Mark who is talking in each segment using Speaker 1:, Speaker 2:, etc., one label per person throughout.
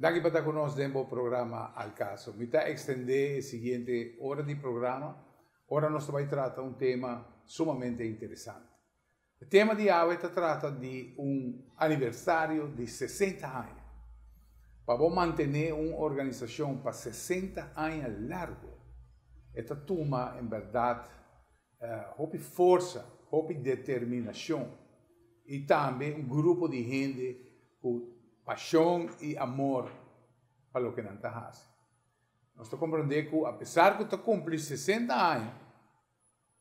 Speaker 1: Danki pa ta ku nos den bo programa Al Caso. Mi ta ekstendé e siguiente ora di programa, ora nos ta bai trata un tema sumamente interesante. E tema di awe ta trata di un aniversario di 60 aña. Pa bo mantené un organisashon pa 60 aña largu, e ta tuma en bèrdat hopi forsa, hopi determinashon i tambe un grupo di hende ku pashon i amor pa loke nan ta hasi. Nos ta komprondé ku apesar ku ta kumpli 60 aña,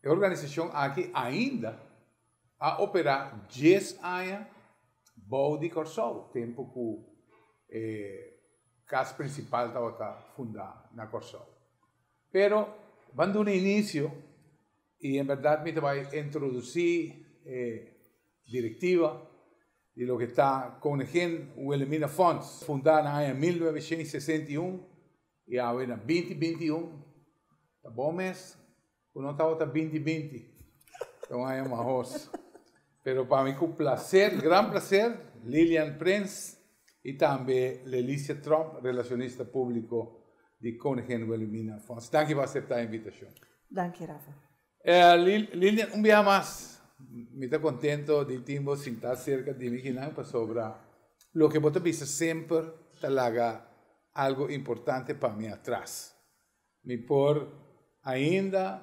Speaker 1: e organisashon aki ainda a operá 10 aña bou di Kòrsou, tempu ku e kas prinsipal tabata fundá na Kòrsou. Pero ban duna inisio i en bèrdat mi ta bai introdusí e direktiva di loke ta Koningin Wilhelmina Fonds, fundá na aña 1961 i awe na 2021. Ta bon mes ku no tabata 2020, ta un aña mahos. Pero pa mi ku plaser, gran plaser, Lilian Prins i tambe Lelicia Tromp, relashonista públiko di Koningin Wilhelmina Fonds. Danki pa aseptá e invitashon.
Speaker 2: Danki, Rafa.
Speaker 1: Lilian, un biaha mas, mi ta kontento di tin bo sintá serka di mi kinan pasobra loke bo ta bisa semper ta laga algu importante pa mi atras. Mi por ainda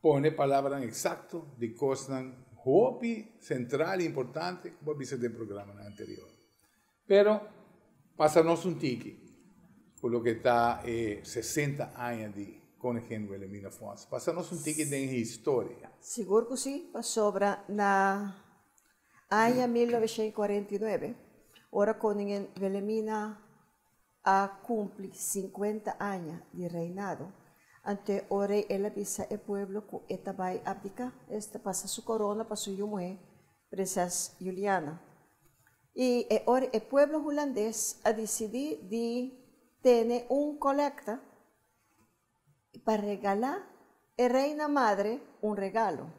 Speaker 1: pone palabranan eksakto di kosnan hopi sentral i importante ku bo a bisa den programanan anterior. Pero pasa nos un tiki ku loke ta e 60 aña di Koningin Wilhelmina Fonds. Pasa nos un tiki den historia.
Speaker 2: Sigur ku si, pasobra na aña 1949, ora Koningin Wilhelmina a kumpli 50 aña di reinado, anto ora el a bisa e pueblo ku e ta bai abdiká, esta pasa su korona pa su yu muhé, Prinses Juliana. I e ora e pueblo hulandes a disidí di tene un kolekta pa regalá e reina madre un regalo.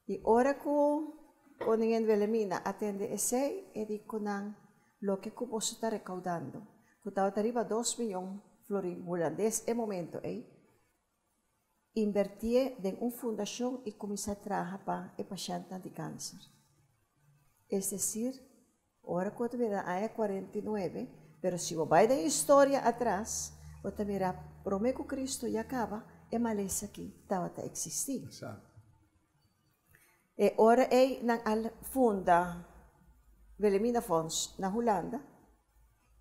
Speaker 2: I ora ku Koningin Wilhelmina a tende esei, e di ku nan, Loke ku boso ta rekaudando, ku tabata riba 2 mion florin hulandes e momento ei, invertié den un fundashon i kuminsá traha pa e pashèntnan di kanser. Es desir, ora ku ta mira aña 49, pero si bo bai den historia atras, bo ta mira promé ku Kristu ya kaba, e malesa aki tabata eksistí. E ora ei nan a funda Wilhelmina Fonds na Hulanda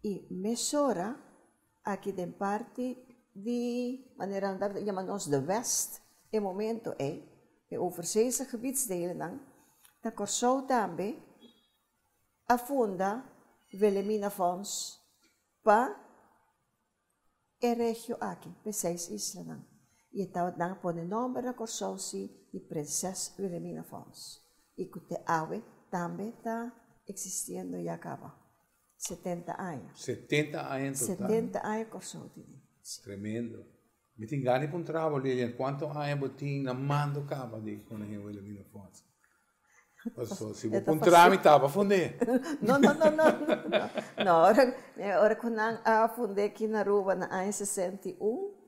Speaker 2: i mesora aki den parti di manera nan tabata yama nos de West e momento ei, e overzeese gebiedsdelennan, na Kòrsou tambe a funda Wilhelmina Fonds pa e regio aki, pa e seis islanan. I e tabata nan a pone nòmber na Kòrsou si di Prinses Wilhelmina Fonds. I ku te awe tambe ta eksistiendo ya kaba 70 aña.
Speaker 1: 70 aña en total.
Speaker 2: 70 aña Kòrsou tin.
Speaker 1: Tremendo. Mi tin gana di puntra bo, Lilian, kuantu aña bo tin na mando kaba di Koningin Wilhelmina Fonds? Paso, si bo puntra mi taba fund'é.
Speaker 2: No, no, no, no. No, ora ku nan a fund'é aki na Aruba na aña 61,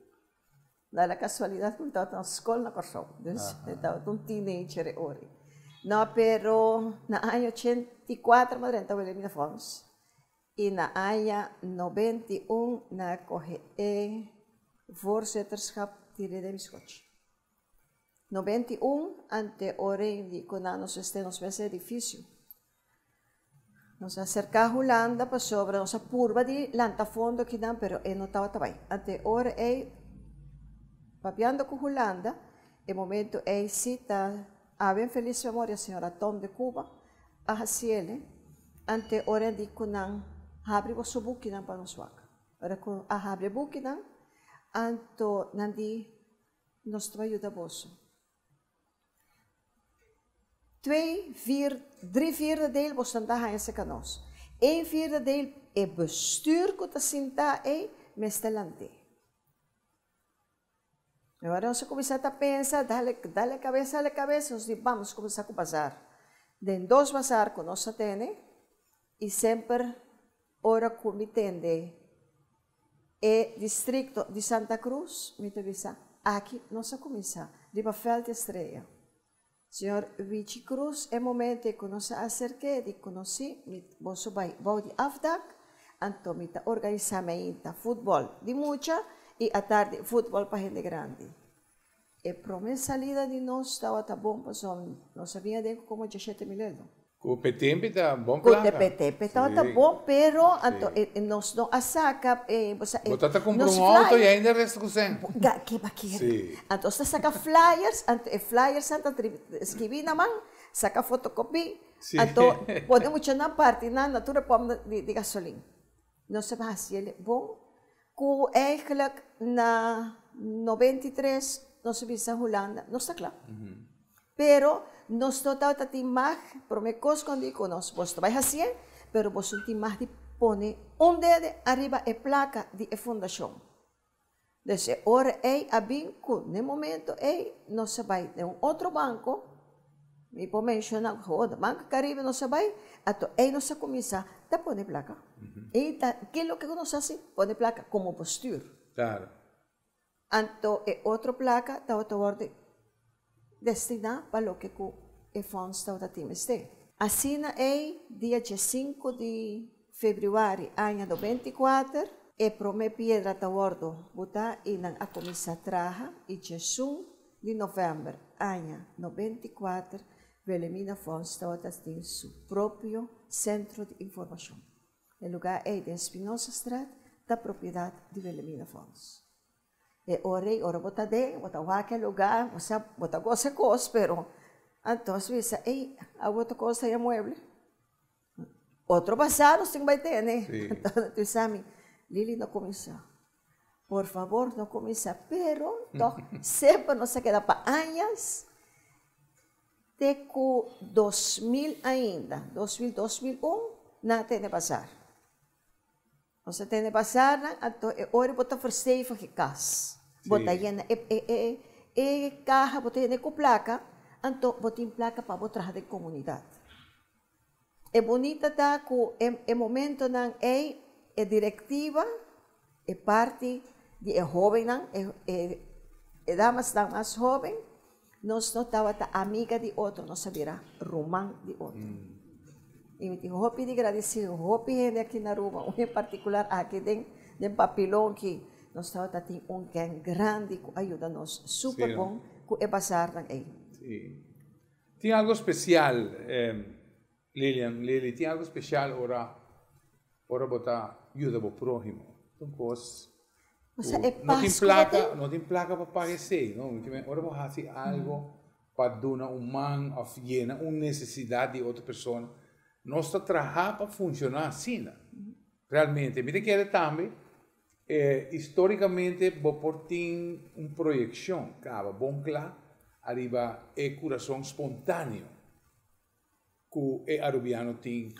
Speaker 2: da la kasualidat ku mi tabata na skol na Kòrsou. Dus mi tabata un teenager e ora. No, pero na aña 84 mi a drenta Wilhelmina Fonds. I na aña 91 nan a kohe e voorzitterschap tir'é den mi skochi. 91 ante ora di ku nan nos mester nos mes edifisio. Nos a aserká Hulanda pasobra nos a purba di lanta fondo akinan pero e no tabata bai. Ante ora ei papiando ku Hulanda e momento ei si ta awe en felis memoria señora Tom de Cuba a hasiele ante ora di ku nan habri boso bukinan pa nos wak. Ora ku a habri e bukinan anto nan di nos ta bai yuda boso. Twee, vier, drie vierde deel boso ta haña serka nos. Een vierde deel e bestuur ku ta sintá ei mester lant'é. Ora nos a kuminsá ta pensa, dale, dale kabes, dale kabes, nos di bamos kuminsá ku bazar. Den dos bazar ku nos a tene i semper. Ora ku mi tende e distrikto di Santa Cruz, mi ta bisa, aki nos a kuminsá, riba Veld di Estrella. Señor Wichi Cruz, e momento ei ku nos a aserk'é di konosí, mi boso bai bou di afdak, anto mi ta organisá meinta futbòl di mucha i atardi futbòl pa hende grandi. E promé salida di nos tabata bon pasobra nos a bin aden ku komo 17,000 euro.
Speaker 1: Ku PTMP ta bon plaka.
Speaker 2: Ku PTMP tabata bon pero anto nos no a saka
Speaker 1: bo sa Bo ta ta kumpra un outo i ainda resta ku sèn.
Speaker 2: Ke ba kere. Anto nos ta saka flyers anto e flyers nan ta skibi na man saka fotokopi anto pone muchanan parti nan na tur e pòmp di gasolin. Nos a hasi el bon Ku eigenlijk na 93 nos a bisa Hulanda, nos ta kla. Pero nos no tabata tin mag, prome kos ku nan di ku nos, bos ta bai hasié, pero bos no tin mag di pone un dede ariba e plaka di e fundashon. Dus e ora ei a bin ku n'e momento ei nos a bai den un otro banko, Mi por menciona ho de Banco Caribe nos a bay, ato ey nos a cuminsa ta pone placa. Ey ta ke loke cu nos haci? Pone placa como bestuur.
Speaker 1: Claro.
Speaker 2: Anto e otro placa tabata wordo destina pa loke cu e fonds tabata tin mester. Asina ey dia 5 di februari aña 94 e prome piedra ta wordo buta y nan a cuminsa traha y 11 di novèmber aña 94 Wilhelmina Fonds tabata tin su propio sentro di informashon. E lugá ei den Spinozastraat ta propiedat di Wilhelmina Fonds. E ora ei, ora bo ta den, bo ta wak e lugá, bo sa bo ta gosa e kos, pero anto bisa, ei, awor ta kos ta ya mueble. Otro pasá nos tin bai tene. Anto bisa mi, Lili no kuminsá. Por fabor no kuminsá. Pero tòg semper nos a keda pa añas te ku 2000 ainda, 2000, 2001 nan a tene pasar. Nos a tene pasarnan, anto e ora bo ta verstevig e kas. Bo ta yena e e e e kaha bo ta yena ku plaka, anto bo tin plaka pa bo traha den komunidat. E bunita ta ku e e momentonan ei e direktiva, e parti di e hóbennan, e e e damasnan mas hóben, Nos no tabata amiga di otro, nos a bira ruman di otro. I mi tin hopi di gradisí hopi hende aki na Aruba, un en partikular aki den den Papilon ki nos tabata tin un gang grandi ku a yuda nos super bon ku e basarnan ei.
Speaker 1: Sí. Tin algo spesial, Lilian, Lili, tin algo spesial ora ora bo ta yuda bo próhimo. Ta un kos
Speaker 2: O sea, e
Speaker 1: ku no tin
Speaker 2: pas ku bo
Speaker 1: plaka,
Speaker 2: tin.
Speaker 1: no tin plaka pa paga esei, no. Ora bo hasi algo pa duna un man òf yena un nesesidat di otro persona, nos ta traha pa funshoná asina. Realmente, mi ta kere tambe, histórikamente bo por tin un proyekshon kaba bon kla ariba e kurason spontáneo ku e arubiano tin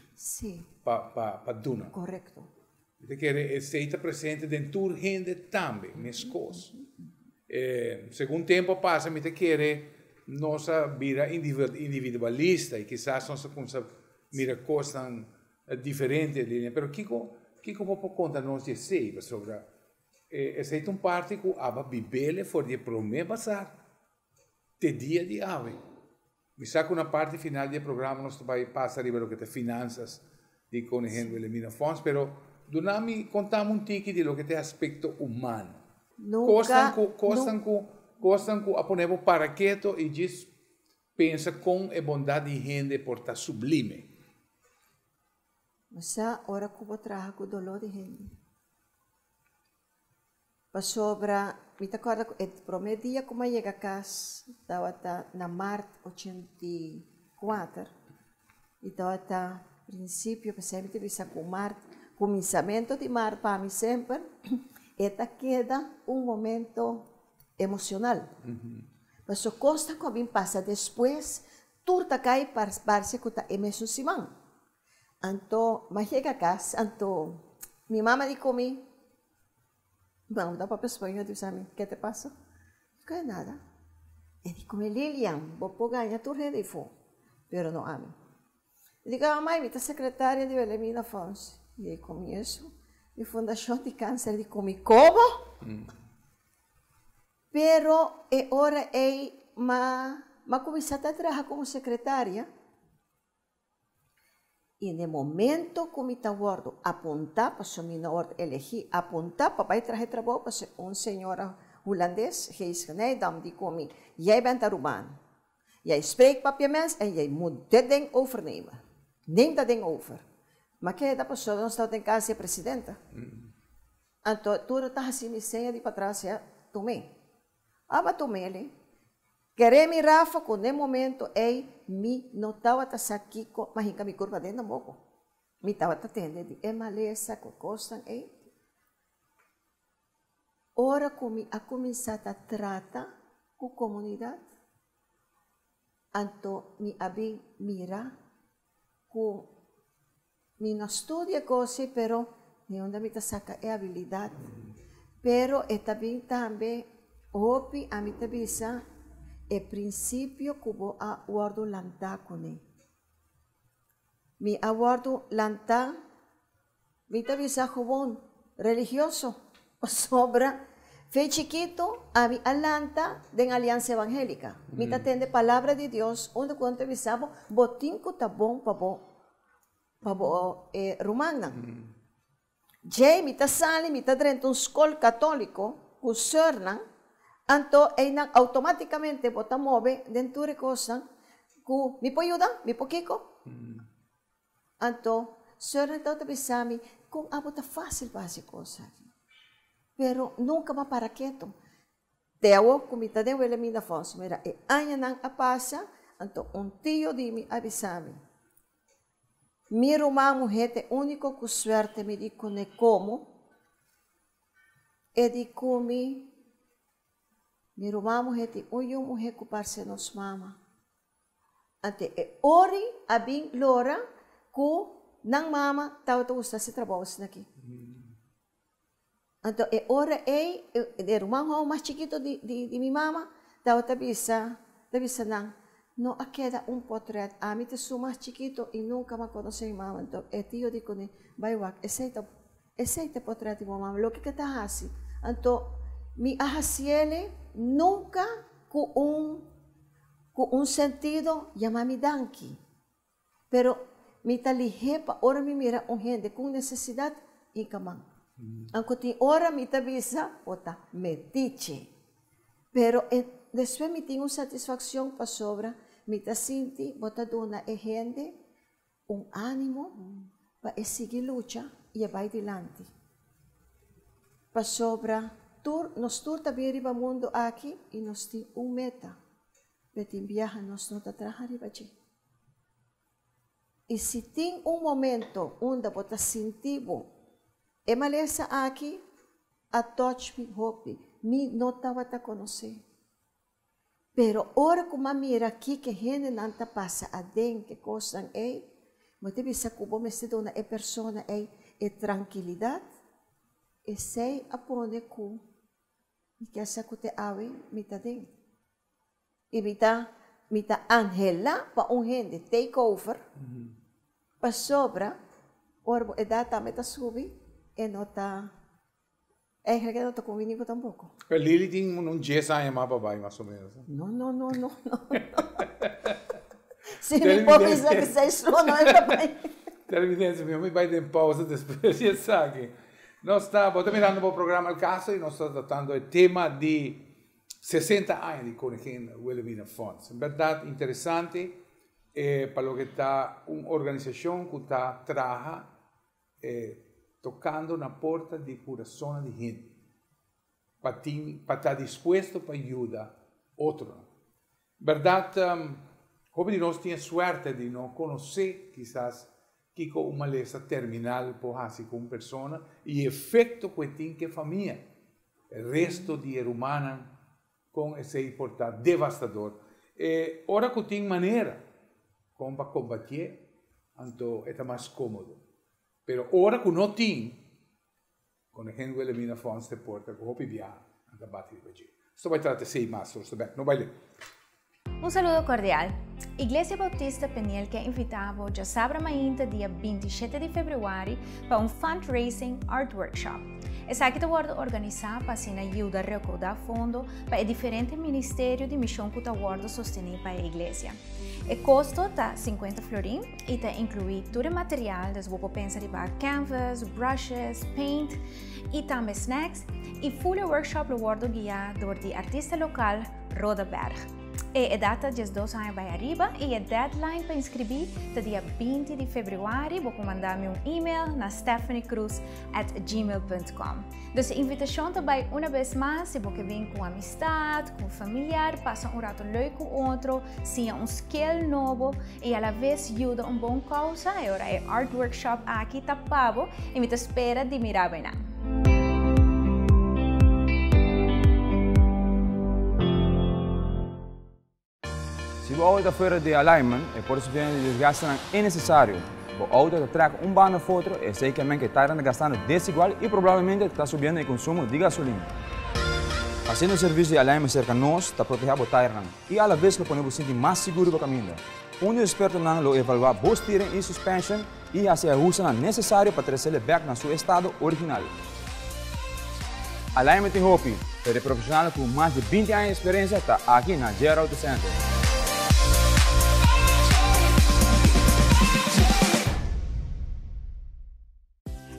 Speaker 1: pa pa pa duna.
Speaker 2: Korekto.
Speaker 1: Mi ta kere esei ta presente den tur hende tambe, meskos. Segun tempu a pasa mi ta kere nos a bira individualista i kisas nos a kumsa mira kosnan diferente linia. Pero kiko kiko bo por konta nos di esei? Pasobra esei ta un parti ku aba bibele for di e promé basar te dia di awe. Mi sa ku na parti final di e programa nos ta bai pasa riba loke ta finansas di Koningin Wilhelmina Fonds, pero duna mi konta mi un tiki di loke ta e aspekto humano. Kosnan ku, kosnan ku, kosnan ku a pone bo para keto i djis pensa kon e bondat di hende por ta sublime.
Speaker 2: Bo sa ora ku bo traha ku doló di hende. Pasobra mi ta kòrda ku e promé dia ku mi a yega kas tabata na mart 84 i tabata prinsipio, p'esei mi ta bisa ku mart, kuminsamentu di mart pa mi semper e ta keda un momento emoshonal. Pasobra kos ta ku a bin pasa despues tur ta kai parse ku ta e mesun siman. Anto mi a yega kas anto mi mama di ku mi. Bo ta papia spañol di bisa mi, ke te pasa? Mi di, nada. E di ku mi, Lilian, bo por gaña tur hende afó, pero no ami. Mi di, mamá, mi ta sekretaria di Wilhelmina Fonds. Di comienzo di Fundacion di Cancer di comi como? Pero e ora ei m'a cuminsa ta traha como secretaria y n'e momento cu mi ta wordo apunta, pasobra mi no a wordo elegi, apunta pa bay traha e trabou pasobra un señora Hulandes, Geeske Nijdam, di cu mi, Jij bent Arubano. Jij spreekt Papiaments en jij moet dit ding overnemen. Neem dat ding over. Ma keda pasobra nos tabata den cas di e presidente. Anto tur ta haci mi seña di patras ya tum'é. Aba tum'é Kere mi Rafa cu n'e momento ey mi no tabata sa kico ma hinca mi curpa den tampoco. Mi tabata tende di e malesa cu e cosnan ey. Ora cu mi a cuminsa ta trata cu comunidad, anto mi a bin mira cu mi no studia cos pero di unda mi ta saca e habilidad. Pero e ta bin tambe hopi ami ta bisa e principio cu bo a wordo lanta cune. Mi a wordo lanta, mi ta bisa gewoon religioso, pasobra fe chikito ami a lanta den Alianza Evangelica. Mi ta tende palabra di Dios unda cu nan ta bisa bo, bo tin cu ta bon pa bo pa bo rumannan. Djei mi ta sali mi ta drenta un skol katóliko ku sùrnan, anto einan outomátikamente bo ta move den tur e kosnan ku mi por yuda, mi por kiko. Anto sùrnan tabata bisa mi kon abo ta fásil pa hasi kos aki. Pero nunka bo a para ketu. Te awor ku mi ta den Wilhelmina Fonds, mira e añanan a pasa, anto un tio di mi a bisa mi, Mi ruman muhé ta e úniko ku suerte mi di kuné komo e di ku mi mi ruman muhé tin un yu muhé ku parse nos mama. Ante e ori a bin lora ku nan mama tabata gusta hasi trabou asin'aki. Anto e ora ei e ruman hou mas chikito di di mi mama tabata bisa ta bisa nan, No a keda un potret, ami ta esun mas chikito i nunka m'a konosé mi mama. Anto e tio di kuné, Bai wak, esei ta esei ta e potret di bo mama, loke ke ta hasi. Anto mi a hasiele nunka ku un ku un sentido yama mi danki. Pero mi ta lihé pa ora mi mira un hende ku un nesesidat i kaman. Anko tin ora mi ta bisa bo ta metiche. Pero e despues mi tin un satisfakshon pasobra mi ta sinti bo ta duna e hende un ánimo pa e sigui lucha i e bai dilanti. Pasobra tur nos tur ta bin riba mundu aki i nos tin un meta, pero tin biaha nos no ta traha riba dje. I si tin un momento unda bo ta sinti bo e malesa aki a touch mi hopi, mi no tabata konosé. Pero ora ku m'a mira kiko hendenan ta pasa aden ku e kosnan ei, bo ta bisa ku bo mester duna e persona ei e trankilidat, esei a pone ku mi ke sa ku te awe mi ta den. I mi ta mi ta anhelá pa un hende take over, pasobra ora bo edat tambe ta subi e no ta, eigenlijk e no ta kumbiní bo tampoko.
Speaker 1: Pero Lily tin un dies aña mas pa bai mas o menos.
Speaker 2: No, no, no, no, no. Si mi por bisa ku seis luna e ta bai.
Speaker 1: Televidente, mi mi bai den pausa despues di esaki. Nos ta, bo ta mirando bo programa Al Caso i nos ta tratando e tema di 60 aña di Koningin Wilhelmina Fonds. En bèrdat interesante pa loke ta un organisashon ku ta traha tokando na porta di kurasonnan di hende pa tin pa ta dispuesto pa yuda otronan. Bèrdat hopi di nos tin e suerte di no konosé kisas kiko un malesa terminal por hasi ku un persona i e efekto ku e tin ku e famia, e resto di e rumannan, kon esei por ta devastador. E ora ku tin manera kon pa kombatié, anto e ta mas kómodo. Pero ora ku no tin, kon e hende Wilhelmina Fonds te porta ku hopi biaha nan ta bati riba dje. Nos ta bai trata esei mas, nos ta bèk. No bai leu.
Speaker 3: Un saludo cordial. Iglesia Bautista Peniel ke invita bo djasabra mainta dia 27 di februari pa un fundraising art workshop. Esaki ta wordo organisa pa asina yuda recauda fondo pa e diferente ministerio di mision cu ta wordo sosteni pa e iglesia. E costo ta 50 florin y ta inclui tur e material, dus bo por pensa riba canvas, brushes, paint y tambe snacks. Y full e workshop lo wordo guia door di artista local Roda Berg. E edat ta 12 aña bai ariba y e deadline pa inscribi ta dia 20 di februari. Bo por manda mi un email na stephaniecruz@gmail.com. Dus e invitacion ta bai una bes mas si bo ke bin cu amistad, cu familiar, pasa un rato leuk cu otro, siña un skill nobo y a la vez yuda un bon causa. E ora e art workshop aki ta pa bo y mi ta spera di mira bo einan.
Speaker 4: Si bo auto ta fuera di alignment, e por sufriendo di desgastenan innecesario. Bo auto ta trek un banda of otro, esey ke men ke tairan ta gastando desigual y probablemente ta subiendo e consumo di gasolina. Haciendo servicio di alignment cerca nos ta proteha bo tairnan y a la vez lo pone bo sinti mas sigur riba caminda. Un di expertonan lo evalua bo steering y suspension y haci e ahustenan necesario pa trecele bek na su estado original. Alignment tin hopi, pero e profesionalnan cu mas di 20 aña di experiencia ta aki na JR Auto Center.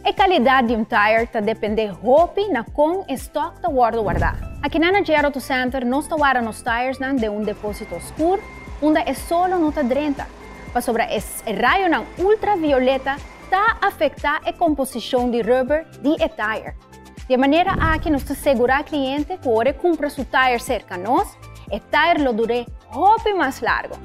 Speaker 3: E calidad di un tire ta depende hopi na con e stock ta wordo warda. Akinan na JR Auto Center nos ta warda nos tiresnan den un deposito scur unda e solo no ta drenta, pasobra e rayonan ultravioleta ta afecta e composicion di rubber di e tire. Di e manera aki nos ta segura cliente cu ora e cumpra su tire cerca nos, e tire lo dure hopi mas largo.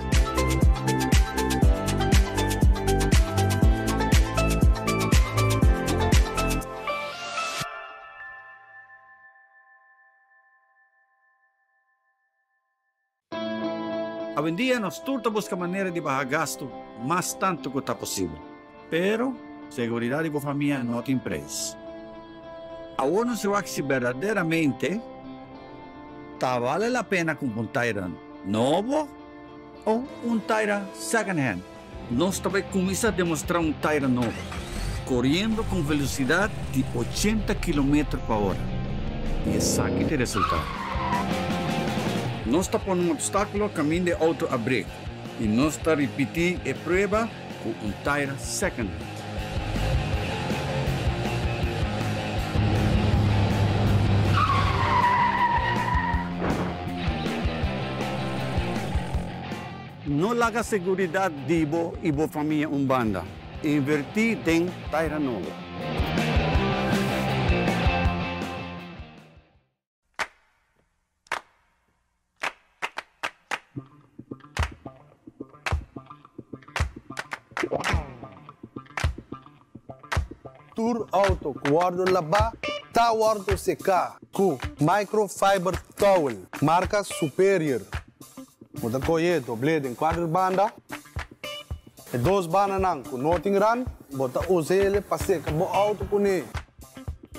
Speaker 5: Awendia nos tur ta buska manera di baha gastu mas tantu ku ta posibel. Pero, seguridat di bo famia no tin preis. Awor nos wak si berdaderamente ta bale la pena kumpra un taira nobo o un taira second hand. Nos ta bai kuminsá demostrá un taira nobo, koriendo ku un velosidat di 80 kilometer pa ora. I esaki ta e resultado. Nos ta pone un opstákulo kaminda e outo a brek i nos ta ripití e prueba ku un taira second hand. No laga seguridat di bo i bo famia un banda. Invertí den taira nobo.
Speaker 6: Tur auto ku wòrdu labá ta wòrdu seká ku microfiber towel marka Superior. Bo ta kohe doblé den kuater banda. E dos bandanan ku no tin ran, bo ta usa el pa seka bo auto kuné.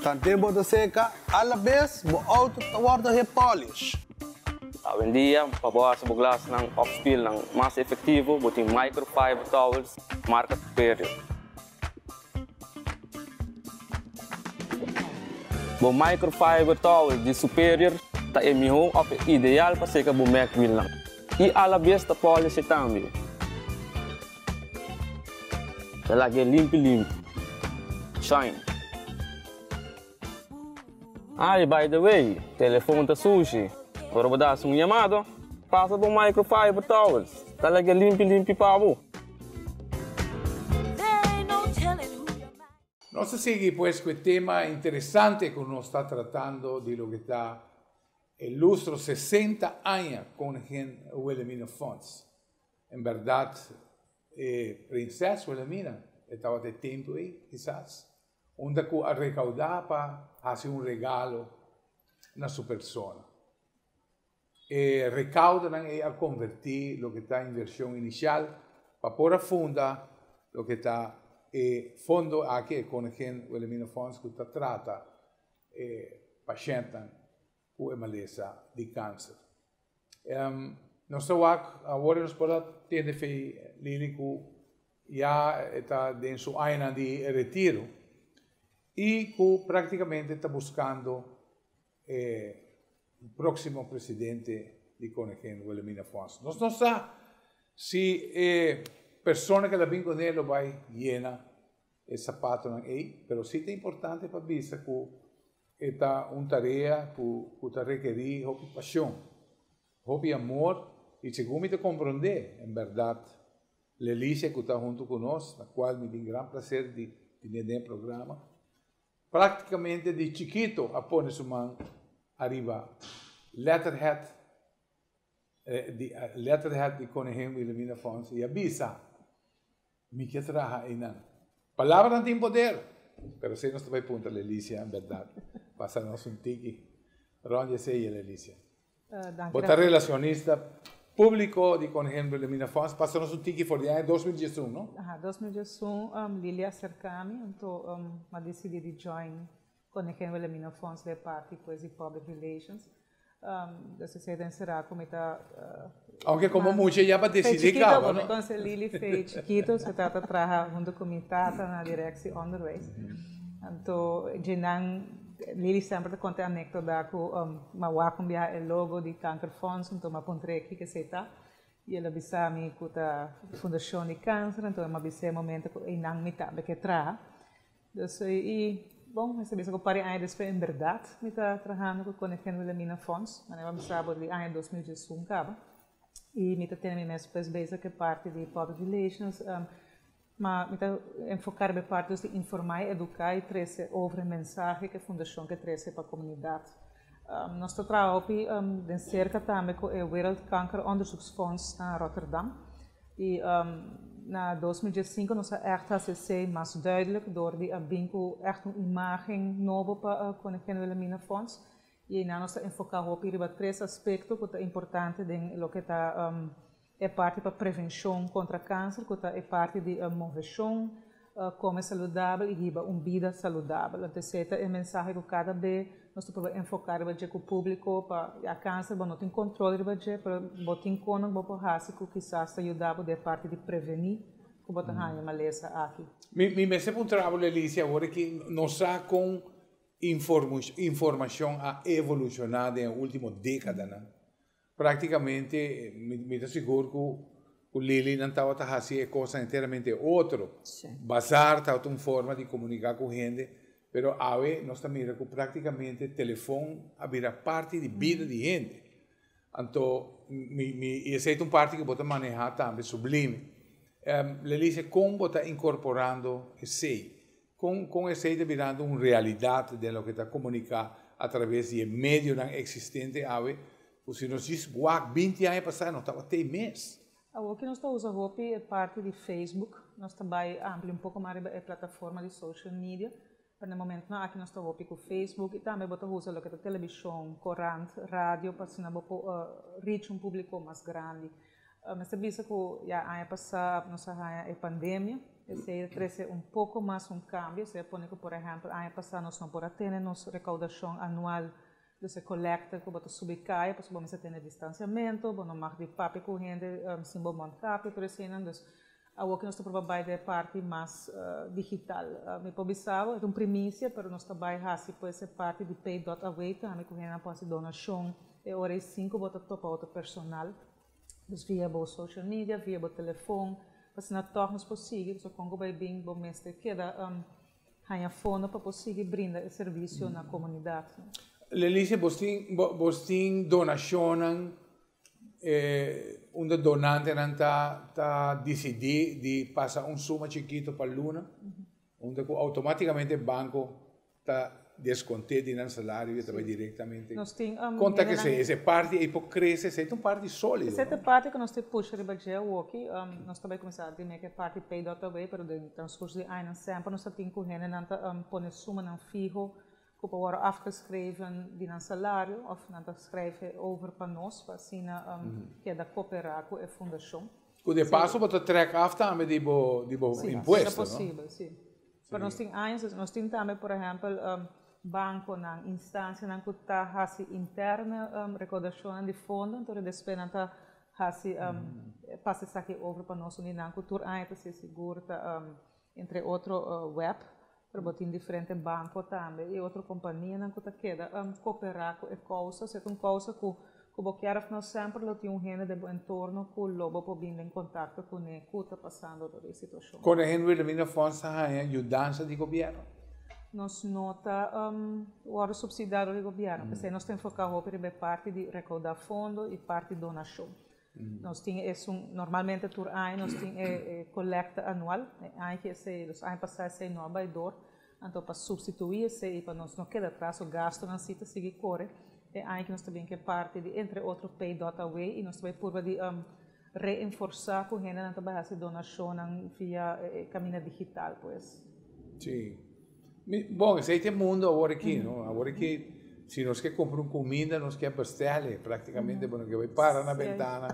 Speaker 6: Tanten bo ta seka, alabes bo auto ta wòrdu hepolish.
Speaker 7: Awendia, pa bo hasi bo glasnan òf spilnan mas efektivo, bo tin microfiber towels marka Superior. Bo microfiber towel di Superior ta e mihó òf e ideal pa seka bo Mac wielnan i alabes ta polish e tambe. Ta lag'é limpi limpi. Shine. Ay, by the way, telefon ta sushi. Ora bo ta hasi un yamada, pasa bo microfiber towels. Ta lag'é limpi limpi pa bo.
Speaker 1: Nos ta sigui pues cu e tema interesante cu nos ta tratando di loke ta e lustro 60 aña Koningin Wilhelmina Fonds. En berdad e prinses Wilhelmina e tabata e tempo ey kisas unda cu a recauda pa haci un regalo na su persona. E recaudonan ey a converti loke ta inversion inicial pa por a funda loke ta e fondo aki, e Koningin Wilhelmina Fonds, cu ta trata e pashentnan cu e malesa di cancer. Nos ta wak awor nos por a tende fe Lili ku ya e ta den su añanan di retiro i ku praktikamente ta buskando e próksimo presidente di Koningin Wilhelmina Fonds. Nos no sa si e persona ku ta bin kuné lo bai yena e sapatonan ei, pero si ta importante pa bisa ku e ta un tarea ku ta rekerí hopi pashon, hopi amor i segun mi ta komprondé, en bèrdat Lelicia ku ta huntu ku nos, na kual mi tin gran plaser di tene den e programa, práktikamente di chikito a pone su man ariba letterhead di letterhead di Koningin Wilhelmina Fonds i a bisa, Mi ke traha einan. Palabranan tin poder! Pero esei nos ta bai puntra Lelicia, en bèrdat. Pasa nos un tiki rònt di esei, Lelicia. Bo ta relacionista público di Koningin Wilhelmina Fonds. Pasa nos un tiki for di aña 2011, no?
Speaker 8: Aha, 2011 Lilia a acerca mi, anto mi a dicidi di join Koningin Wilhelmina Fonds den e parti pues di Public Relations. Dus esei ta encerá cu mi ta.
Speaker 1: Aunke como mucha ya pa decidi caba, no?
Speaker 8: Mi conoce Lili fe chikito, su tata traha hunto cu mi tata na Directie Onderwijs. Anto dje-nan Lili semper ta konta e anekdota ku mi a wak un biaha e logo di Kankerfonds, anto mi a puntr'é kiko esei ta. I el a bisa mi ku ta Fundashon di Kanser, anto mi a bis'é e momento ku einan mi tambe ke traha. Dus i bon, mi sa bisa ku par di aña despues en bèrdat mi ta trahando ku Koningin Wilhelmina Fonds, manera mi sa bo di aña 2011 kaba. I mi ta tene mi mes pues bezig ku e parti di public relations. Ma mi ta enfoká riba e parti dus di informá i eduká i trese over e mensahe ku e fundashon ke trese pa komunidat. Nos ta traha hopi den serka tambe ku e Wereldkankeronderzoeksfonds na Rotterdam i na 2015 nos a ègt hasi esei mas duidelijk dor di a bin ku ègt un imágen nobo pa Koningin Wilhelmina Fonds i einan nos ta enfoká hopi riba tres aspekto ku ta importante den loke ta E parti pa prevenshon kontra kanser ku ta e parti di moveshon, kome saludabel i hiba un bida saludabel. Anto esei ta e mensahe ku kada be nos ta proba enfoká riba dje ku públiko pa ya kanser bo no tin kontrol riba dje pero bo tin kono ku bo por hasi ku kisas ta yuda bo den e parti di prevení ku bo ta haña e malesa aki.
Speaker 1: Mi mester puntra bo Lelicia awor aki nos sa kon informashon a evolushoná den e último dékadanan. Práktikamente mi ta sigur ku ku Lily nan tabata hasi e kosnan enteramente otro. Bazar tabata un forma di komuniká ku hende, pero awe nos ta mira ku práktikamente telefon a bira parti di bida di hende. Anto mi mi i esei ta un parti ku bo ta manehá tambe sublime. Lelicia, kon bo ta inkorporando esei? Kon kon esei ta birando un realidat den loke ta komuniká atraves di e medionan eksistente awe, ku si nos djis wak 20 aña pasá no tabata ei mes.
Speaker 8: Awor ki nos ta usa hopi e parti di Facebook, nos ta bai amplia un poko mas riba e plataforma di social media, pero na e momentunan aki nos ta hopi ku Facebook i tambe bo ta usa loke ta telebishon, korant, radio pa asina bo por reach un publiko mas grandi. Mester bisa ku ya aña pasá nos a haña e pandemia, esei a trese un poko mas un kambio, esei a pone ku por ehèmpel aña pasá nos no por a tene nos rekoudashon anual, dus e kolekta ku bo ta subi kaya pasobra bo mester tene distansiamentu, bo no mag di papia ku hende sin bo mondkapje, tur eseinan, dus awor ku nos ta proba bai den e parti mas digital. Mi por bisa bo, e ta un primisia, pero nos ta bai hasi pues e parti di pay dot away tambe ku hendenan por hasi donashon e ora ei sin ku bo ta topa otro personal. Dus via bo social media, via bo telefon, pa asina tòg nos por sigui, pasobra kon ku bai bin bo mester keda haña fondo pa por sigui brinda e servisio na komunidat.
Speaker 1: Lelicia, bos tin bos tin donashonnan unda donantenan ta ta disidí di pasa un suma chikito pa luna, unda ku automátikamente banko Ta desconté di nan salario y ta bay directamente.
Speaker 8: Nos tin
Speaker 1: Con ta kese ese parti ey por crece, esey ta un parti solido,
Speaker 8: Esey ta e parti cu nos ta pusha riba dje awoki. Nos ta bay cuminsa di meke e parti pay dot away, pero den transcurso di añanan semper nos ta tin cu hendenan ta pone sumanan fiho cu por worde afgeschreven di nan salario of nan ta schrijf over pa nos pa asina keda coopera cu e fundacion.
Speaker 1: Cu de paso bo ta trek af tambe di bo di bo impuesto, no?
Speaker 8: Si, ta posibel, si. Pero nos tin años, nos tin tambe por ehempel banconan, instancianan cu ta haci interne recaudacionnan di fondo, entonces despues nan ta hasi pasa esaki over pa nos uninan ku tur aña ta ser sigur ta entre otro web, pero bo tin diferente banko tambe i otro kompanianan ku ta keda koperá ku e kousa. Si ta un kousa ku ku bo kier òf no semper lo tin un hende den bo entorno ku lo bo por bin den kontakto kuné ku ta pasando dor e situashon.
Speaker 1: Koningin Wilhelmina Fonds ta haña yudansa di gobièrnu?
Speaker 8: Nos no ta wòrdu supsidiá dor di gobièrnu, p'esei nos ta enfoká hopi riba e parti di rekoudá fondo i parti donashon. Nos tin esun, normalmente tur aña nos tin e kolekta anual, e aña ki esei, los aña pasá esei no a bai dor, anto pa supstituí esei i pa nos no keda atras o gastunan si ta sigui kore, e aña ki nos ta bin ku e parti di entre otro pay dot away i nos ta bai purba di reenforsá ku hendenan ta bai hasi donashonnan via e kaminda digital pues.
Speaker 1: Sí. Bon, esei ta e mundo awor aki, no? Awor aki, si nos ke kumpra un kuminda, nos ke bestèl'e praktikamente, bo no ke bai para na bentana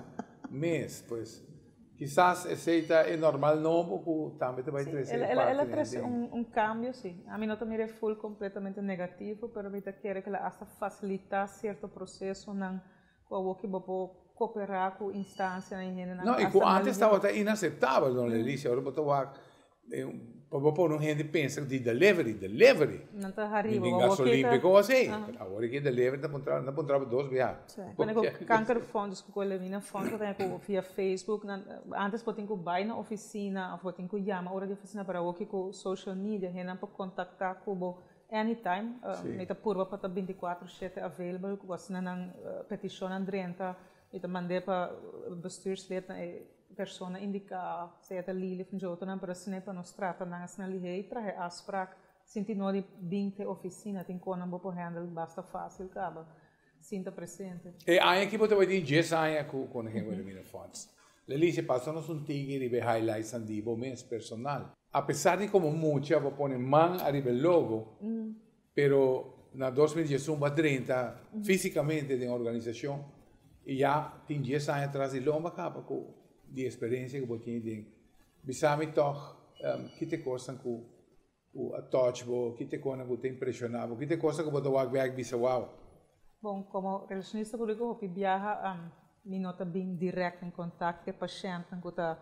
Speaker 1: mes. Pues, kisas esei ta e normal nobo ku tambe ta bai trese
Speaker 8: e parti. El a trese un kambio, si. Ami no ta mira e ful kompletamente negativo, pero mi ta kere ku el a asta fasilitá sierto prosesonan ku awor ki bo por koperá ku instansianan i hendenan.
Speaker 1: No, i ku antes tabata inaseptabel, don Lelicia, ora bo ta wak Pa bo pone un hende pensa di delivery, delivery.
Speaker 8: Nan ta hariba.
Speaker 1: Mi tin gasolin pe cos ey. Awor aki delivery ta puntra, nan puntra bo dos biaha.
Speaker 8: Pone cu kankerfonds, cu Wilhelmina fonds, bo ta cu via Facebook, nan, antes bo tin cu bay na oficina of bo tin cu yama ora di oficina, pero awor ki cu social media hendenan por contacta cu bo anytime. Mi ta purba pa ta binticuatro shete available, cu asina nan peticionnan drenta, mi ta mand'e pa bestuurslid na e Persona indiká, sea ta Lili of Njotonan, pero asina e pa nos trata nan asina lihé i traha e afsprak sin tin no di bin te ofisina, tin konan bo por handle basta fásil kaba sin ta presente.
Speaker 1: E aña aki bo ta bai tin dies aña ku Koningin Wilhelmina Fonds. Lelicia, pasa nos un tiki riba e highlightsnan di bo mes personal. Apesar di komo mucha bo pone man ariba e logo, Pero na 2011 bo a drenta físikamente den organisashon i ya tin dies aña tras di lomba kaba ku di eksperensia ku bo tin den. Bisa mi tòg ki ta e kosnan ku ku a touch bo, ki ta e kosnan ku ta impreshoná bo, ki ta e kosnan ku bo ta wak bèk bisa wou.
Speaker 8: Bon, komo relashonista públiko hopi biaha mi no ta bin dirèkt den kontakto ku e pashèntnan ku ta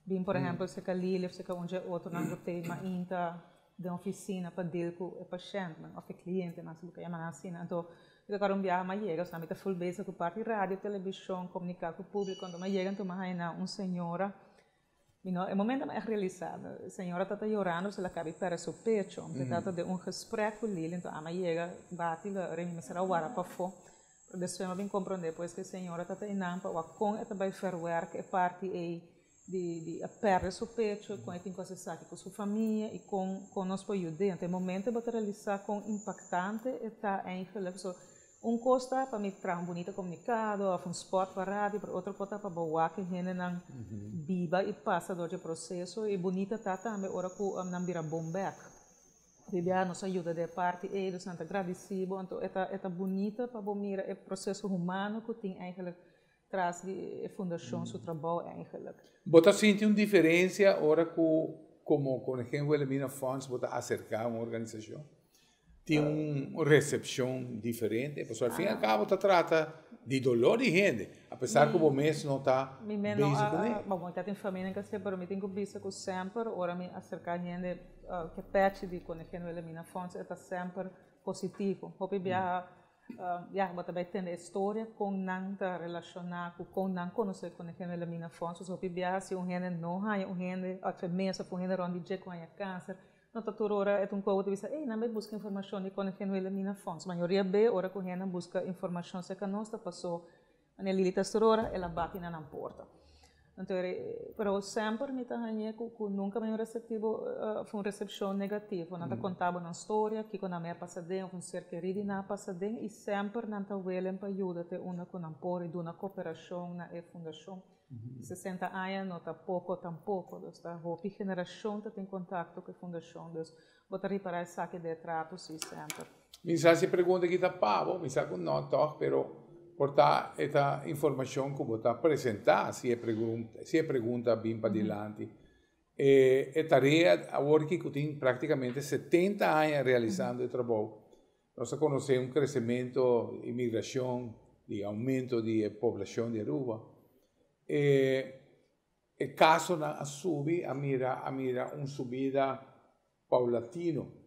Speaker 8: bin por ehèmpel serka Lili òf serka un dje otronan ku ta mainta den oficina pa deal cu e pashentnan of e clientenan si bo ke yama nan asina. Anto mi ta kòrda un biaha mi a yega, osea mi ta full bezig cu parti radio, television, comunica cu publico, anto mi a yega anto mi a haña un señora, mi no e momento mi a realisa, e señora tabata yorando pasobra el a caba di perde su pecho, mi tabata den un gesprek cu Lili, anto ami a yega bati lo mi mester a wara pafó, pero despues mi a bin comprende pues cu e señora tabata einan pa wak con e ta bay verwerk e parti ey di di a perde su pecho, con e tin cu haci esaki cu su famia y con con nos por yud'é. Anto e momento bo ta realisa con impactante e ta eigenlijk. So, un cos ta pa mi traha un bunito comunicado of un spot pa radio, pero otro cos ta pa bo wak e hendenan biba y pasa door dje proceso y bunita ta tambe ora cu nan bira bon bek. Di biaha nos a yuda den e parti ey, dus nan ta gradici bo. Anto e ta e ta bunita pa bo mira e proceso humano cu tin eigenlijk tras di e fundashon su trabou eigenlijk.
Speaker 1: Bo ta sinti un diferensia ora ku komo Koningin Wilhelmina Fonds bo ta aserká un organisashon? Tin un resepshon diferente? Pasobra al fin i al kabo ta trata di doló di hende, apesar ku bo mes no ta bezig kuné.
Speaker 8: Bo ta tin famia nan kase, pero mi tin ku bisa ku semper ora mi aserká hende ke pèchi di Koningin Wilhelmina Fonds e ta semper positivo. Hopi biaha Ya, bo ta bai tende e storia kon nan ta relashoná ku kon nan konosé ku e hende Lamina Fonds. Pasobra hopi biaha si un hende no haña un hende òf e mes òf un hende rònt di dje ku haña kanser, no ta tur ora e ta un kobo ta bisa, ey, nan bai buska informashon di kon e hende Lamina Fonds. Mayoria be ora ku hende buska informashon serka nos ta pasó Manera Lili ta srora, el a bati na nan porta. Anto e, pero semper mi ta hañ'é ku ku nunka mi un receptivo of un recepcion negativo. Nan ta konta bo nan storia, kiko nan mei a pasa den of un ser kerí di nan a pasa den i semper nan ta welen pa yuda te unda ku nan por i duna koperashon na e fundashon. 60 aña no ta poko tampoko, dus ta hopi generashon ta tin kontakto ku e fundashon, dus bo ta ripará esaki den e trato si semper.
Speaker 1: Mi sa si e pregunta aki ta pa bo, mi sa ku no tòg, pero por ta e ta informashon ku bo ta presentá si e pregunta si e pregunta bin padilanti. E e tarea awor aki ku tin praktikamente 70 aña realisando e trabou, nos a konosé un kresementu, imigrashon, di oumento di e poblashon di Aruba. E kasonan a subi, a mira a mira un subida paulatino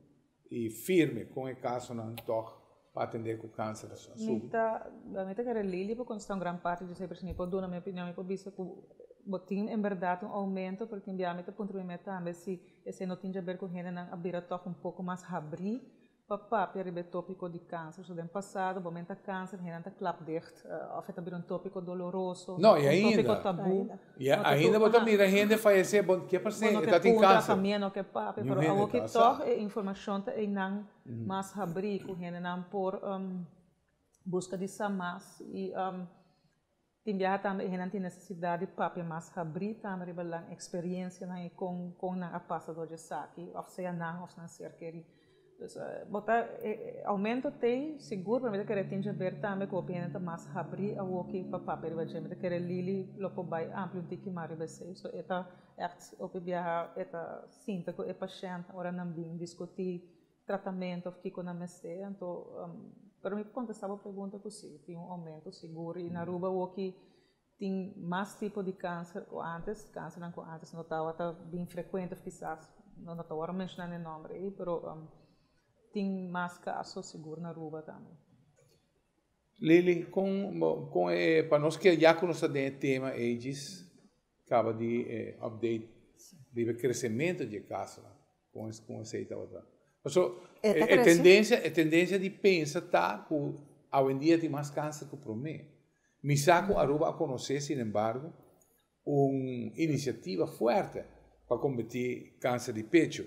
Speaker 1: i firme kon e kasonan tòg pa atendé ku kanser a
Speaker 8: subi. Mi ta mi ta kere Lily por kontestá un gran parti dje pero si mi por duna mi opinion mi por bisa ku bo tin en bèrdat un oumento pero tin bia mi ta puntra mi mes tambe si esei no tin djaber ku hendenan a bira tòg un poko mas habrí pa papia riba e tópiko di kanser. So den pasado bo menta kanser hendenan ta klap dicht òf e ta bira un tópiko doloroso,
Speaker 1: No, i
Speaker 8: un tópiko
Speaker 1: ainda.
Speaker 8: tabú.
Speaker 1: I ainda bo ta mira hende fayesé, bo ke
Speaker 8: Bo
Speaker 1: pas'é
Speaker 8: no
Speaker 1: e
Speaker 8: ke
Speaker 1: ta tin
Speaker 8: puntra,
Speaker 1: kanser.
Speaker 8: famia no ke papia,
Speaker 1: Niun
Speaker 8: pero
Speaker 1: hende
Speaker 8: awoki
Speaker 1: ta sa.
Speaker 8: tòg e informashon ta einan mas habrí ku hendenan por buska di sa mas i Tin biaha tambe e hendenan tin nesesidat di papia mas habrí tambe riba lan eksperiencianan i kon kon nan a pasa dor di esaki, òf sea nan òf nan ser kerí. Dus bo ta e aumento t'ei sigur, pero mi ta kere tin djaber tambe ku hopi hende ta mas habrí awoki pa papia riba dje. Mi ta kere Lily lo por bai amplia un tiki mas riba esei. So e ta ègt hopi biaha e ta sinta ku e pashènt ora nan bin diskutí tratamentu of kiko nan mester, anto pero mi por contesta bo pregunta cu si, tin un aumento sigur y na Aruba awoki tin mas tipo di cancer cu antes, cancernan cu antes no tabata bien frecuente of kisas no ta worde menciona na e nomber ey, pero tin mas caso sigur na Aruba tambe.
Speaker 1: Lily, con con e pa nos ke ya cu nos ta den e tema ey djis caba di e update riba e crecemento di e casonan. Con con esey tabata. Paso
Speaker 2: E ta
Speaker 1: e
Speaker 2: crece.
Speaker 1: tendencia e tendencia di pensa ta cu awendia tin mas cancer cu prome. Mi sa cu Aruba a conoce sin embargo un iniciativa fuerte pa combati cancer di pecho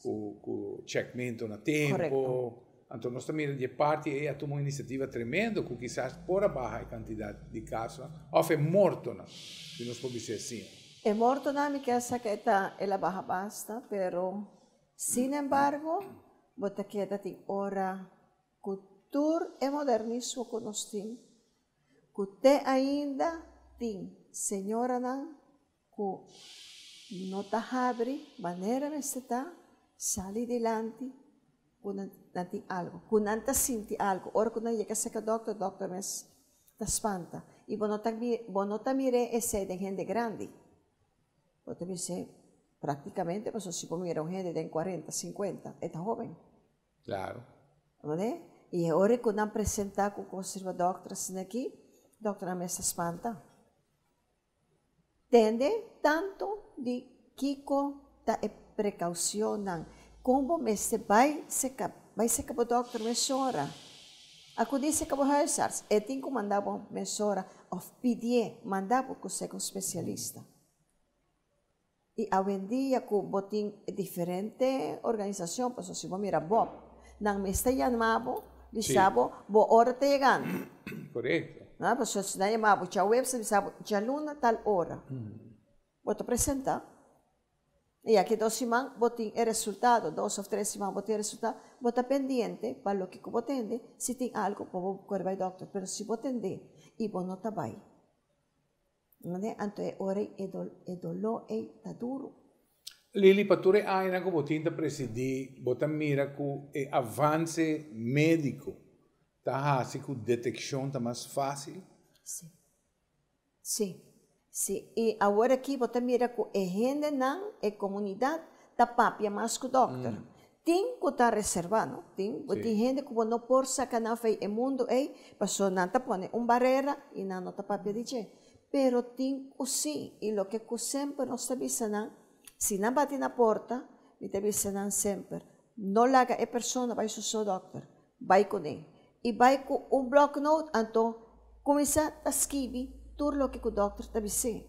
Speaker 1: cu cu checkmento na tempo.
Speaker 2: Correcto.
Speaker 1: Anto nos ta mira di e parti ey a tuma un iniciativa tremendo cu kisas por a baha e cantidad di casonan of e mortonan, si nos por bisa asina.
Speaker 2: E mortonan mi kier sa ke ta el a baha basta, pero sin embargo bo ta keda tin ora ku tur e modernismo ku nos tin, ku te ainda tin señoranan ku no ta habri manera mester ta sali dilanti ku nan tin algo, ku nan ta sinti algo. Ora ku nan yega serka dòkter, dòkter mes ta spanta y bo no ta bo no ta mir'é esei den hende grandi. Bo ta bis'é practicamente pasobra si bo mira un hende den cuarenta, cincuenta e ta hoben.
Speaker 1: Claro.
Speaker 2: Bo Y e ora cu nan presenta cu cos riba dokter asina aki, dokternan mes ta spanta. Tende tanto di kico ta e precaucionnan, con bo mester bay seca, bay seca bo dokter mesora. Acudi seca bo huisarts, e tin cu manda bo mesora of pidié manda bo cu seca un specialista. Y awendia cu bo tin diferente organisacion, pasobra si bo mira Bob, nan mester yama bo, bisa bo, bo ora ta yegando.
Speaker 1: Correcto.
Speaker 2: No, pasobra si nan yama bo djaweps, nan bisa bo djaluna tal ora. Bo ta presenta. Y aki dos siman bo tin e resultado, dos of tres siman bo tin e resultado, bo ta pendiente pa loke cu bo tende, si tin algo bo por core bay dokter, pero si bo tende y bo no ta bay. Mane anto e ora ei e doló ei ta duru.
Speaker 1: Lily, pa tur e añanan ku bo tin ta presidí, bo ta mira ku e avanse médiko ta hasi ku detekshon ta mas fásil?
Speaker 2: Sí. Sí. Sí. I awor aki bo ta mira ku e hendenan, e komunidat, ta papia mas ku dòkter. Tin ku ta reservá, no? Tin, bo tin hende ku bo no por saka nan fei e mundu ei, pasobra nan ta pone un barera i nan no ta papia di dje. Pero tin ku sí, i loke ku semper nos ta bisa nan, si nan bati na porta, mi ta bisa nan semper, no laga e persona bai su so dòkter, bai kuné. I bai ku un blòknoot, anto kuminsá ta skibi tur loke ku dòkter ta bis'é.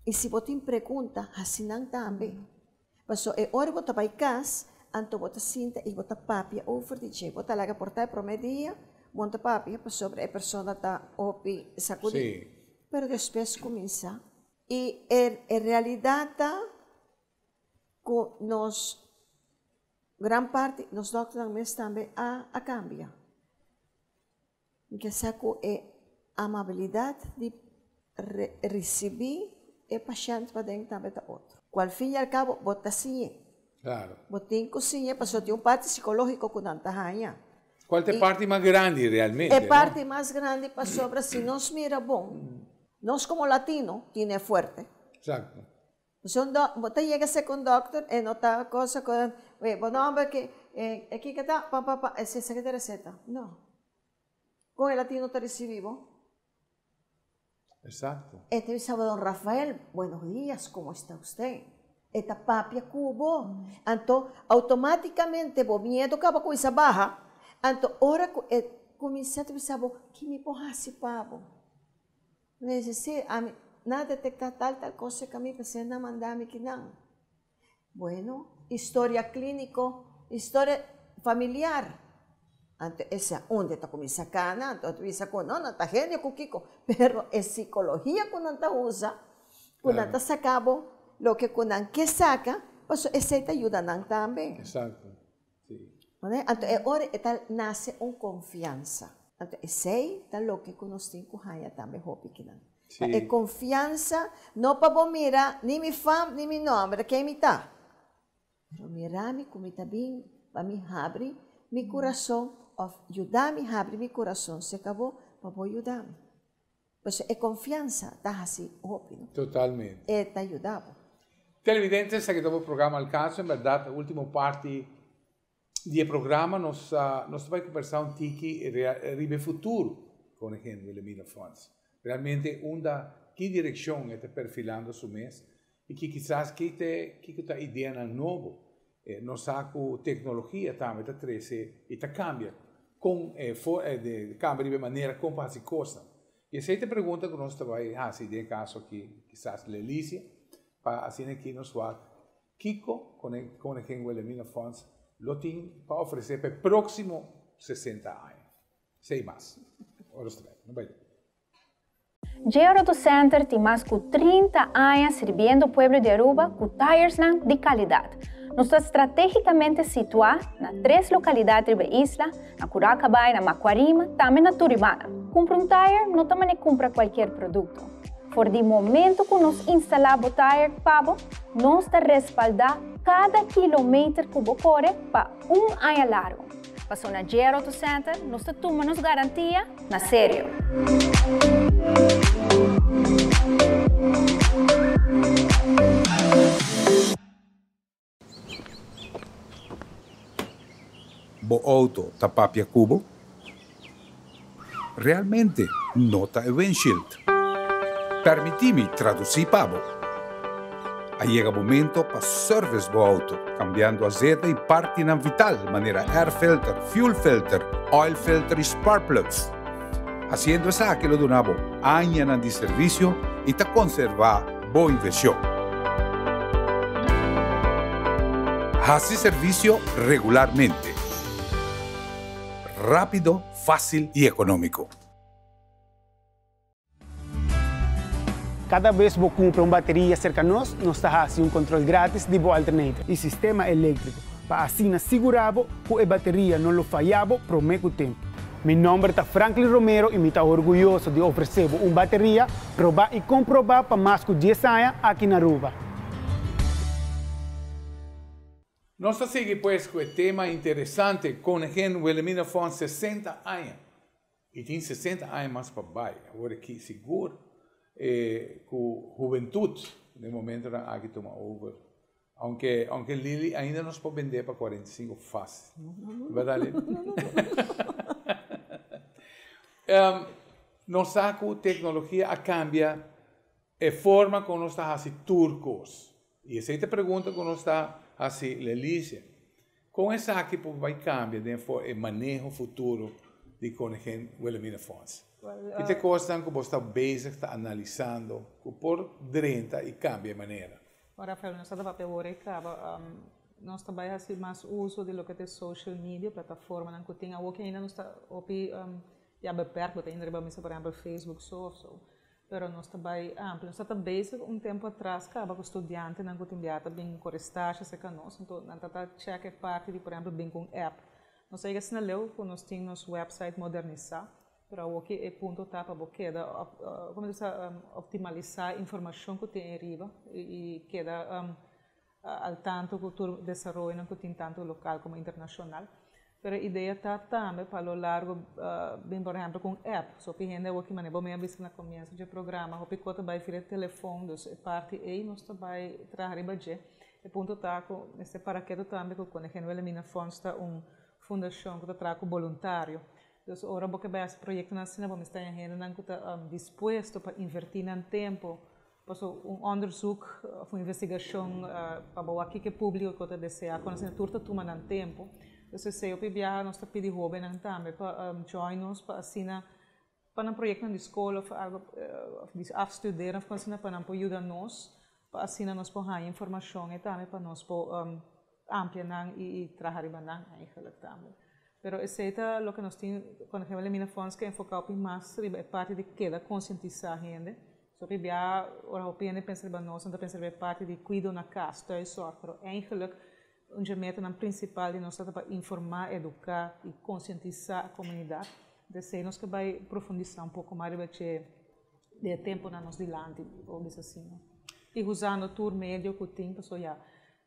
Speaker 2: I si bo tin pregunta, hasi nan tambe. Paso e ora bo ta bai kas, anto bo ta sinta i bo ta papia over di dje. Bo ta laga por ta e promé dia, bo no ta papia pasobra e persona ta hopi sakudí. Pero despues kuminsá. I e e realidat ta ku nos gran parti, nos dòkternan mes tambe a a kambia. Mi ke sa ku e amabilidat di risibí e pashènt paden tambe ta otro. Ku al fin i al kabo bo ta siñ'é.
Speaker 1: Klaro.
Speaker 2: Bo tin ku siñ'é pasobra tin un parti sikológiko ku nan ta haña.
Speaker 1: Kual ta e parti mas grandi realmente,
Speaker 2: no? E parti mas grandi pasobra si nos mira bon. Nos como latino tiene fuerte.
Speaker 1: Exacto.
Speaker 2: Bo ta yega serka un dòkter e no ta cosa ku bo nòmber ke e kiko ta pa pa pa esaki ta reseta. No. Kon e latino ta risibi bo?
Speaker 1: Exacto.
Speaker 2: E ta bisa bo don Rafael buenos dias como esta usted? E ta papia ku bo. Anto automaticamente bo miedo kaba kuminsa baha. Anto ora ku e kuminsa ta bisa bo ki mi por hasi pa bo? Mi dice, sí, ami nan a detecta tal tal cosa cu ami p'esei nan manda mi kinan. Bueno, historia clinico, historia familiar. Anto esei unda e ta cuminsa cana, anto ta bisa cu no, nan ta genio cu kico, pero e psicologia cu nan ta usa, cu nan ta saca bo loke cu nan ke saca, pasobra esei ta yuda nan tambe.
Speaker 1: Exacto, sí.
Speaker 2: Anto e ora e ta nace un confiansa. Anto esei ta loke ku nos tin ku haña tambe hopi kinan. Pa e konfiansa, no pa bo mira ni mi fam ni mi nòmber, ken mi ta. Pero mira mi ku mi ta bin pa mi habri mi kurason òf yuda mi habri mi kurason serka bo pa bo yuda mi. Pasobra e konfiansa ta hasi hopi, no?
Speaker 1: Totalmente.
Speaker 2: E ta yuda bo.
Speaker 1: Televidente, esaki ta bo programa Al Caso. En bèrdat, e último parti Di e programa nos nos ta bai kombersá un tiki riba e futuro Koningin Wilhelmina Fonds. Realmente unda ki direkshon e ta perfilando su mes i ki kisas ki ta kiko ta ideanan nobo. Nos sa ku teknologia tambe ta trese i ta kambia kon e kambia riba e manera kon pa hasi kosnan. I esei ta e pregunta ku nos ta bai hasi den e kaso aki kisas Lelicia pa asina aki nos wak Kiko Koningin Wilhelmina Fonds lo tin pa ofresé pa e próksimo 60 aña? Sei mas. Ora sta bai. No bai.
Speaker 3: JR Auto Center tin mas cu 30 aña sirbiendo pueblo di Aruba cu tiresnan di calidad. Nos ta strategicamente situa na tres localidad riba e isla, na Curacabay, na Macuarima, tambe na Turibana. Cumpra un tire no ta mane cumpra cualkier producto. For di momento ku nos instalá bo tire pa bo, nos ta respaldá kada kilometer ku bo kore pa un aña largu. Paso na JR Auto Center nos ta tuma nos garantia na serio.
Speaker 1: Bo auto ta papia cu bo? Realmente no ta e windshield. Permiti mi traduci pa bo. A yega momento pa service bo auto, cambiando azeta y partinan vital manera air filter, fuel filter, oil filter y spark plugs. Haciendo esaki lo duna bo añanan di servicio y ta conserva bo inversion. Haci servicio regularmente. Rapido, facil y economico.
Speaker 9: Cada bes bo cumpra un bateria cerca nos, nos ta haci un control gratis di bo alternator y sistema electrico pa asina sigura bo cu e bateria no lo faya bo prome cu tempo. Mi nomber ta Franklin Romero y mi ta orguyoso di ofrece bo un bateria proba y comproba pa mas cu dies aña aki na Aruba.
Speaker 1: Nos ta sigui pues cu e tema interesante Koningin Wilhelmina Fonds 60 aña. Y tin 60 aña mas pa bay. Awor aki sigur e cu hubentud den momentonan aki tuma over. Aunke aunke Lily ainda nos por bende pa 45 facil. Berdad Lily? um, nos sa cu tecnologia a cambia e forma con nos ta haci tur cos. Y esey ta pregunta cu nos ta haci Lelicia. Con esaki por bay cambia den e maneho futuro di Koningin Wilhelmina Fonds? Ki ta e cosnan cu bo sta bezig ta analisando cu por drenta y cambia e manera?
Speaker 8: Bon Rafael, nos ta papia awor e caba. Nos ta bay haci mas uso di loke ta e social media, plataformanan cu tin awor ki ainda nos ta hopi ya beperkt, bo ta ainda riba misa por ehempel Facebook so of so. Pero nos ta bai amplia. Nos ta bezig un tempu atras kaba ku studiantenan ku tin bia ta bin kore stasje serka nos. Anto nan ta ta chèk e parti di por ehèmpel bin ku un app. Nos a yega asina leu ku nos tin nos wèpsait modernisá, pero awoki e punto ta pa bo keda komo ta bisa optimalisá informashon ku tin ei riba i keda al tanto ku tur desaroyonan ku tin tantu lokal komo internashonal. Pero e idea ta tambe pa lo largo bin, por ehempel, cu un app. So hopi hende awor ki mane bo mi a bisa na comienzo dje programa, hopi cos ta bay via telefon, dus e parti ey nos ta bay traha riba dje. E punto ta cu mester para keto tambe cu Koningin Wilhelmina Fonds ta un fundacion cu ta traha cu boluntario. Dus ora bo ke bay haci proyectonan asina bo mester haña hendenan cu ta dispuesto pa inverti nan tempo. Paso un onderzoek of un investigacion pa bo wak kiko e publico ku ta desea konoce nan tur ta tuma nan tempo. Dus esey hopi biaha nos ta pidi hobennan tambe pa join nos pa asina pa nan proyectonan di scol of algo of di afstuderen of asina pa nan por yuda nos pa asina nos por haña informacion e tambe pa nos por amplia nan y traha riba nan eigenlijk tambe. Pero esey ta loke nos tin cuando Wilhelmina Fonds ke enfoca hopi mas riba e parti di keda concientisa hende. So hopi bia ora hopi hende pensa riba nos, nan ta pensa riba e parti di cuido na cas, thuiszorg, pero eigenlijk un dje metanan principal di nos ta pa informa, educa y concientisa e comunidad. Desey nos ke bay profundisa un poco mas riba dje den e temponan nos dilanti, por bisa asina. Y usando tur medio cu tin, pasobra ya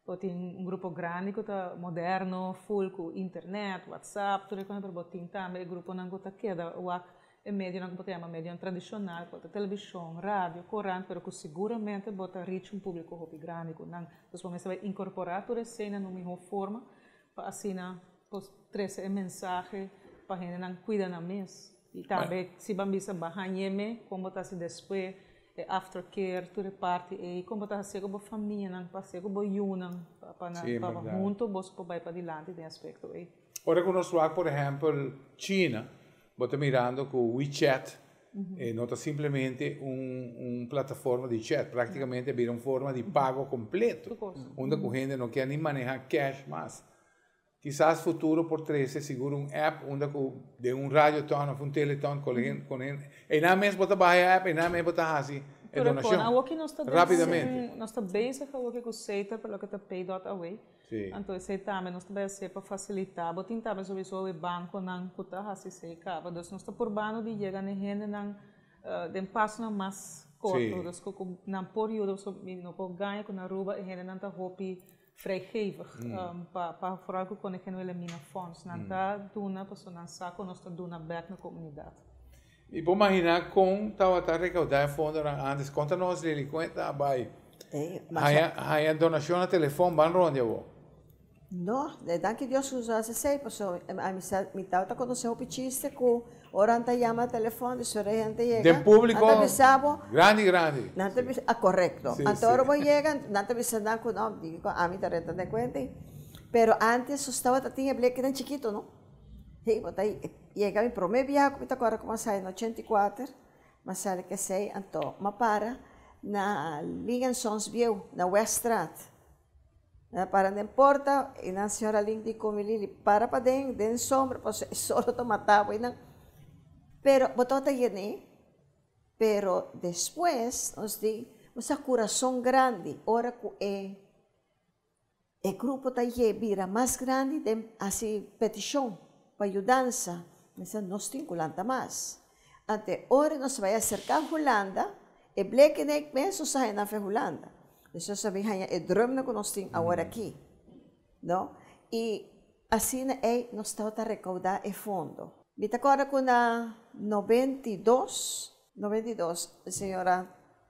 Speaker 8: Bo tin un grupo grandi ku ta moderno, full ku internet, whatsapp, tur e kos, pero bo tin tambe e gruponan ku ta keda wak e medionan ku bo ta yama medionan tradishonal, ku ta televishon, radio, korant, pero ku siguramente bo ta reach un publiko hopi grandi ku nan. Dus bo mester bai inkorporá tur esei na un mihó forma pa asina por trese e mensahe pa hendenan kuida nan mes. I tambe si ban bisa ba hañ'é me, kon bo ta hasi despues, e aftercare, tur e parti ei, kon bo ta hasié ku bo famianan, pa hasié ku bo yunan, pa nan pa huntu boso por bai padilanti den e aspekto ei.
Speaker 1: Ora ku nos wak por ehèmpel China, bo ta mirando ku WeChat e no ta simplemente un un plataforma di chat, praktikamente a bira un forma di pago kompleto, unda ku hende no kier ni maneha cash mas. Kisas futuro por trece sigur un app unda cu den un radioton of un teleton con eynan mes bo ta baha e app, eynan mes bo ta haci e donacion rapidamente.
Speaker 8: Nos ta bezig awoki cu Sater pa loke ta pay dot away. Anto esey tambe nos ta bay haci pa facilita. Bo tin tambe sowiso e banconan cu ta haci esey caba. Dus nos ta purbando di yega na e hendenan den pasonan mas corto. Dus cu nan por yuda pasobra mi no por gaña cu na Aruba e hendenan ta hopi vrijgevig pa pa vooral ku Koningin Wilhelmina Fonds. Nan ta duna pasobra nan sa ku nos ta duna bek na komunidat.
Speaker 1: Mi por maginá kon tabata rekaudá e fondonan ántes. Konta nos, Lily, kon e ta bai haña haña donashon na telefòn? Ban rondia bo.
Speaker 2: No, danki Dios ku nos a hasi esei, pasobra ami sa mi tabata konosé hopi chiste ku ora nan ta yama telefòn di su rei nan ta yega,
Speaker 1: Den públiko
Speaker 2: nan ta bisa bo,
Speaker 1: grandi grandi.
Speaker 2: Nan ta bisa, ah korekto. Anto ora bo yega nan ta bisa nan ku no, di ku ami ta renta den kuenta ei. Pero ántes nos tabata tin e blekinan chikito no. Hey, bo ta yega mi promé biaha ku mi ta kòrda ku mi a sali na 84, mi a sali ku esei, anto mi a para na Ling en Sons bieu, na Weststraat. Nan a para den porta y nan señora Lin di cu mi, Lili, para paden den sombra pasobra e solo ta mata bo y nan. Pero bo tabata yene, pero despues nos di, bo sa curason grandi ora cu e e grupo ta ye bira mas grandi den haci peticion pa yudansa, mi sa nos tin cu lanta mas. Ante ora nos a bay acerca Hulanda, e blekenek mes nos a haya nan fe Hulanda. Nos a bin haña e drumnan ku nos tin awor aki, no? I asina ei nos tabata rekoudá e fondo. Mi ta kòrda ku na 92, 92, señora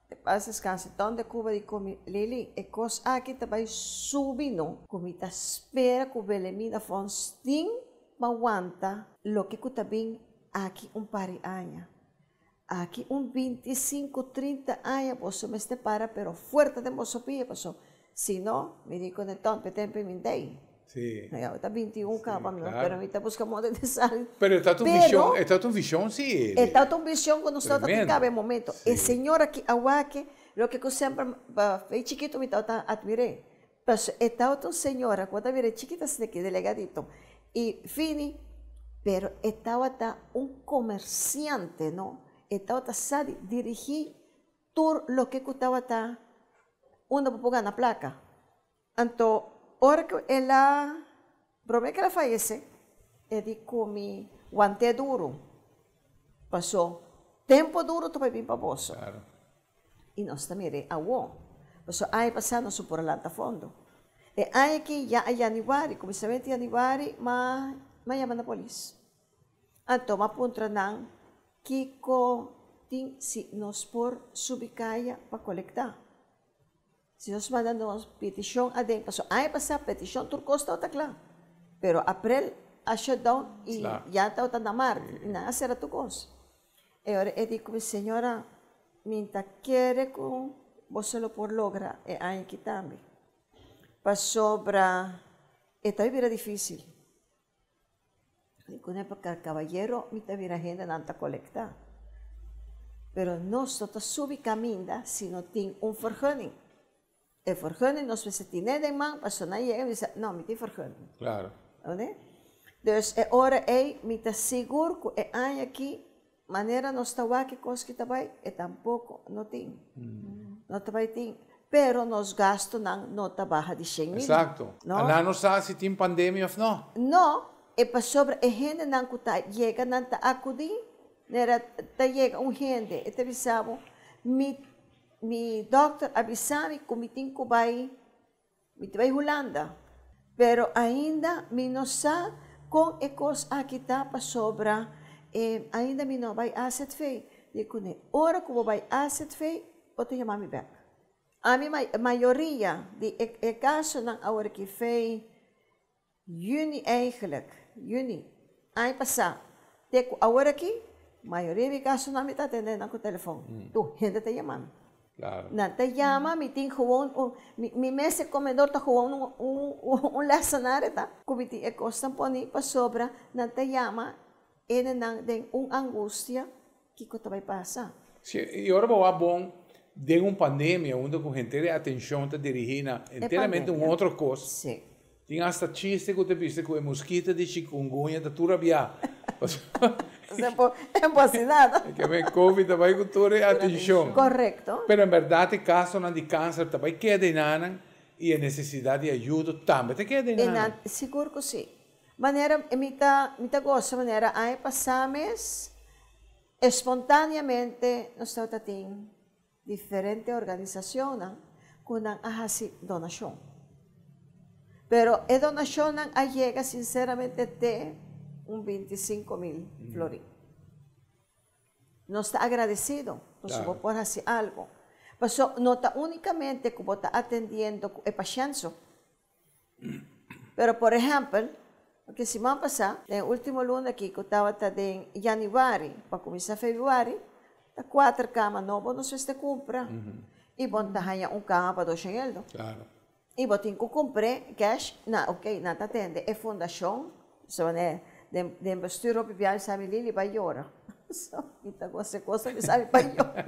Speaker 2: de pas deskanse Ton de Cuba di ku mi, Lily, e kos aki ta bai subi no, ku mi ta spera ku Wilhelmina Fonds tin pa wanta loke ku ta bin aki un par di aña. Aki un 25, 30 aña boso mester para pero fuerte den boso pia paso si no mi di cu ne ton pe tempo mi ndey.
Speaker 1: Sí.
Speaker 2: No ya ta 21 caba mi pero mi ta busca modo di sali.
Speaker 1: Pero e ta un vision, e ta un vision si.
Speaker 2: E ta un vision cu nos tabata tin caba e momento. E señora aki awaki loke cu semper fe chikito mi tabata admire. Paso e tabata un señora cu a ta bira chikito asina aki delegadito y fini pero e tabata un comerciante no e tabata sa di dirigi tur loke cu tabata unda bo por gana placa anto ora cu el a prome cu el a fayece e di cu mi wante duro paso tempo duro ta bay bin pa boso. I nos ta mir'é awó. Pasobra aña pasá nos no por a lanta fondo. E aña akí ya a yanüari, kuminsamentu di yanüari, ma M'a yama na polis. Anto m'a puntra nan kiko tin si nos por subi kaya pa kolektá. Si nos manda nos petishon aden, pasobra aña pasá petishon tur kos tabata kla, pero aprel a shut down i ya tabata na mart i nan a sera tur kos. E ora e di ku mi, Señora, mi ta kere ku boso lo por logra e aña aki tambe, pasobra e ta bira difísil. Di ku epoca cabayero mi ta mira hendenan ta colecta. Pero nos no ta subi caminda si no tin un vergunning. E vergunning nos mester tine den man pasobra nan yega y bisa no mi tin vergunning.
Speaker 1: Claro.
Speaker 2: Oné? Dus e ora ey mi ta sigur cu e aña aki manera nos ta wak e cos ki ta bay e tampoco no tin. No ta bay tin. Pero nos gastonan no ta baha di shen mil.
Speaker 1: Exacto.
Speaker 2: No?
Speaker 1: Anan no sa si tin pandemia of no.
Speaker 2: No, e pasobra e hendenan cu ta yega nan ta acudi, nera ta yega un hende e ta bisa bo, mi mi dokter a bisa mi cu mi tin cu bay Mi ta bai Hulanda, pero ainda mi no sa kon e kos aki ta pasobra ainda mi no a bai AZV. Di kuné, ora ku bo bai AZV, bo ta yama mi bèk. Ami mayoria di e kasonan awor ki fei Juni eigenlijk, juni, aña pasá te ku awor aki, mayoria di mi kasonan mi ta atendé nan ku telefòn. Tur hende ta yama mi. Nan ta yama, mi tin gewoon un, mi mes e komedor ta gewoon un un lèsenar e ta, ku mi tin e kosnan poni pasobra nan ta yama hendenan den un angustia kiko ta bai pasa.
Speaker 1: Si, i ora bo wak bon den un pandemia unda ku henter e atenshon ta dirigí na enteramente un otro kos, tin hasta chiste ku ta bisa ku e muskito di chikungunya ta tur abiá.
Speaker 2: E por hasi nada.
Speaker 1: E ke men covid ta bai ku tur e atenshon.
Speaker 2: Korekto.
Speaker 1: Pero en bèrdat e kasonan di kanser ta bai keda enanan i e nesesidat di ayudo tambe ta keda enanan.
Speaker 2: Sigur ku si. Manera mi ta mi ta gosa manera aña pasá mes espontaneamente nos tabata tin diferente organisacionnan cu nan a haci donacion. Pero e donacionnan a yega sinceramente te un 25.000 florin. Nos ta agradecido pasobra bo por haci algo. Pasobra no ta unicamente cu bo ta atendiendo cu e pashent so. Pero por ehèmpel, loke siman pasá, den e último luna akí ku tabata den yanüari pa kuminsá febrüari, ta kuater kama nobo nos mester kumpra. I bo ta haña un kama pa doshen eldo. I bo tin ku kumpr'é kèsh. Na, oke, nan ta tende e fundashon, so wanneer den den bestuur hopi biaha mi sa mi Lili bai yora. So, mi ta gosa e kos, mi sa mi bai yora.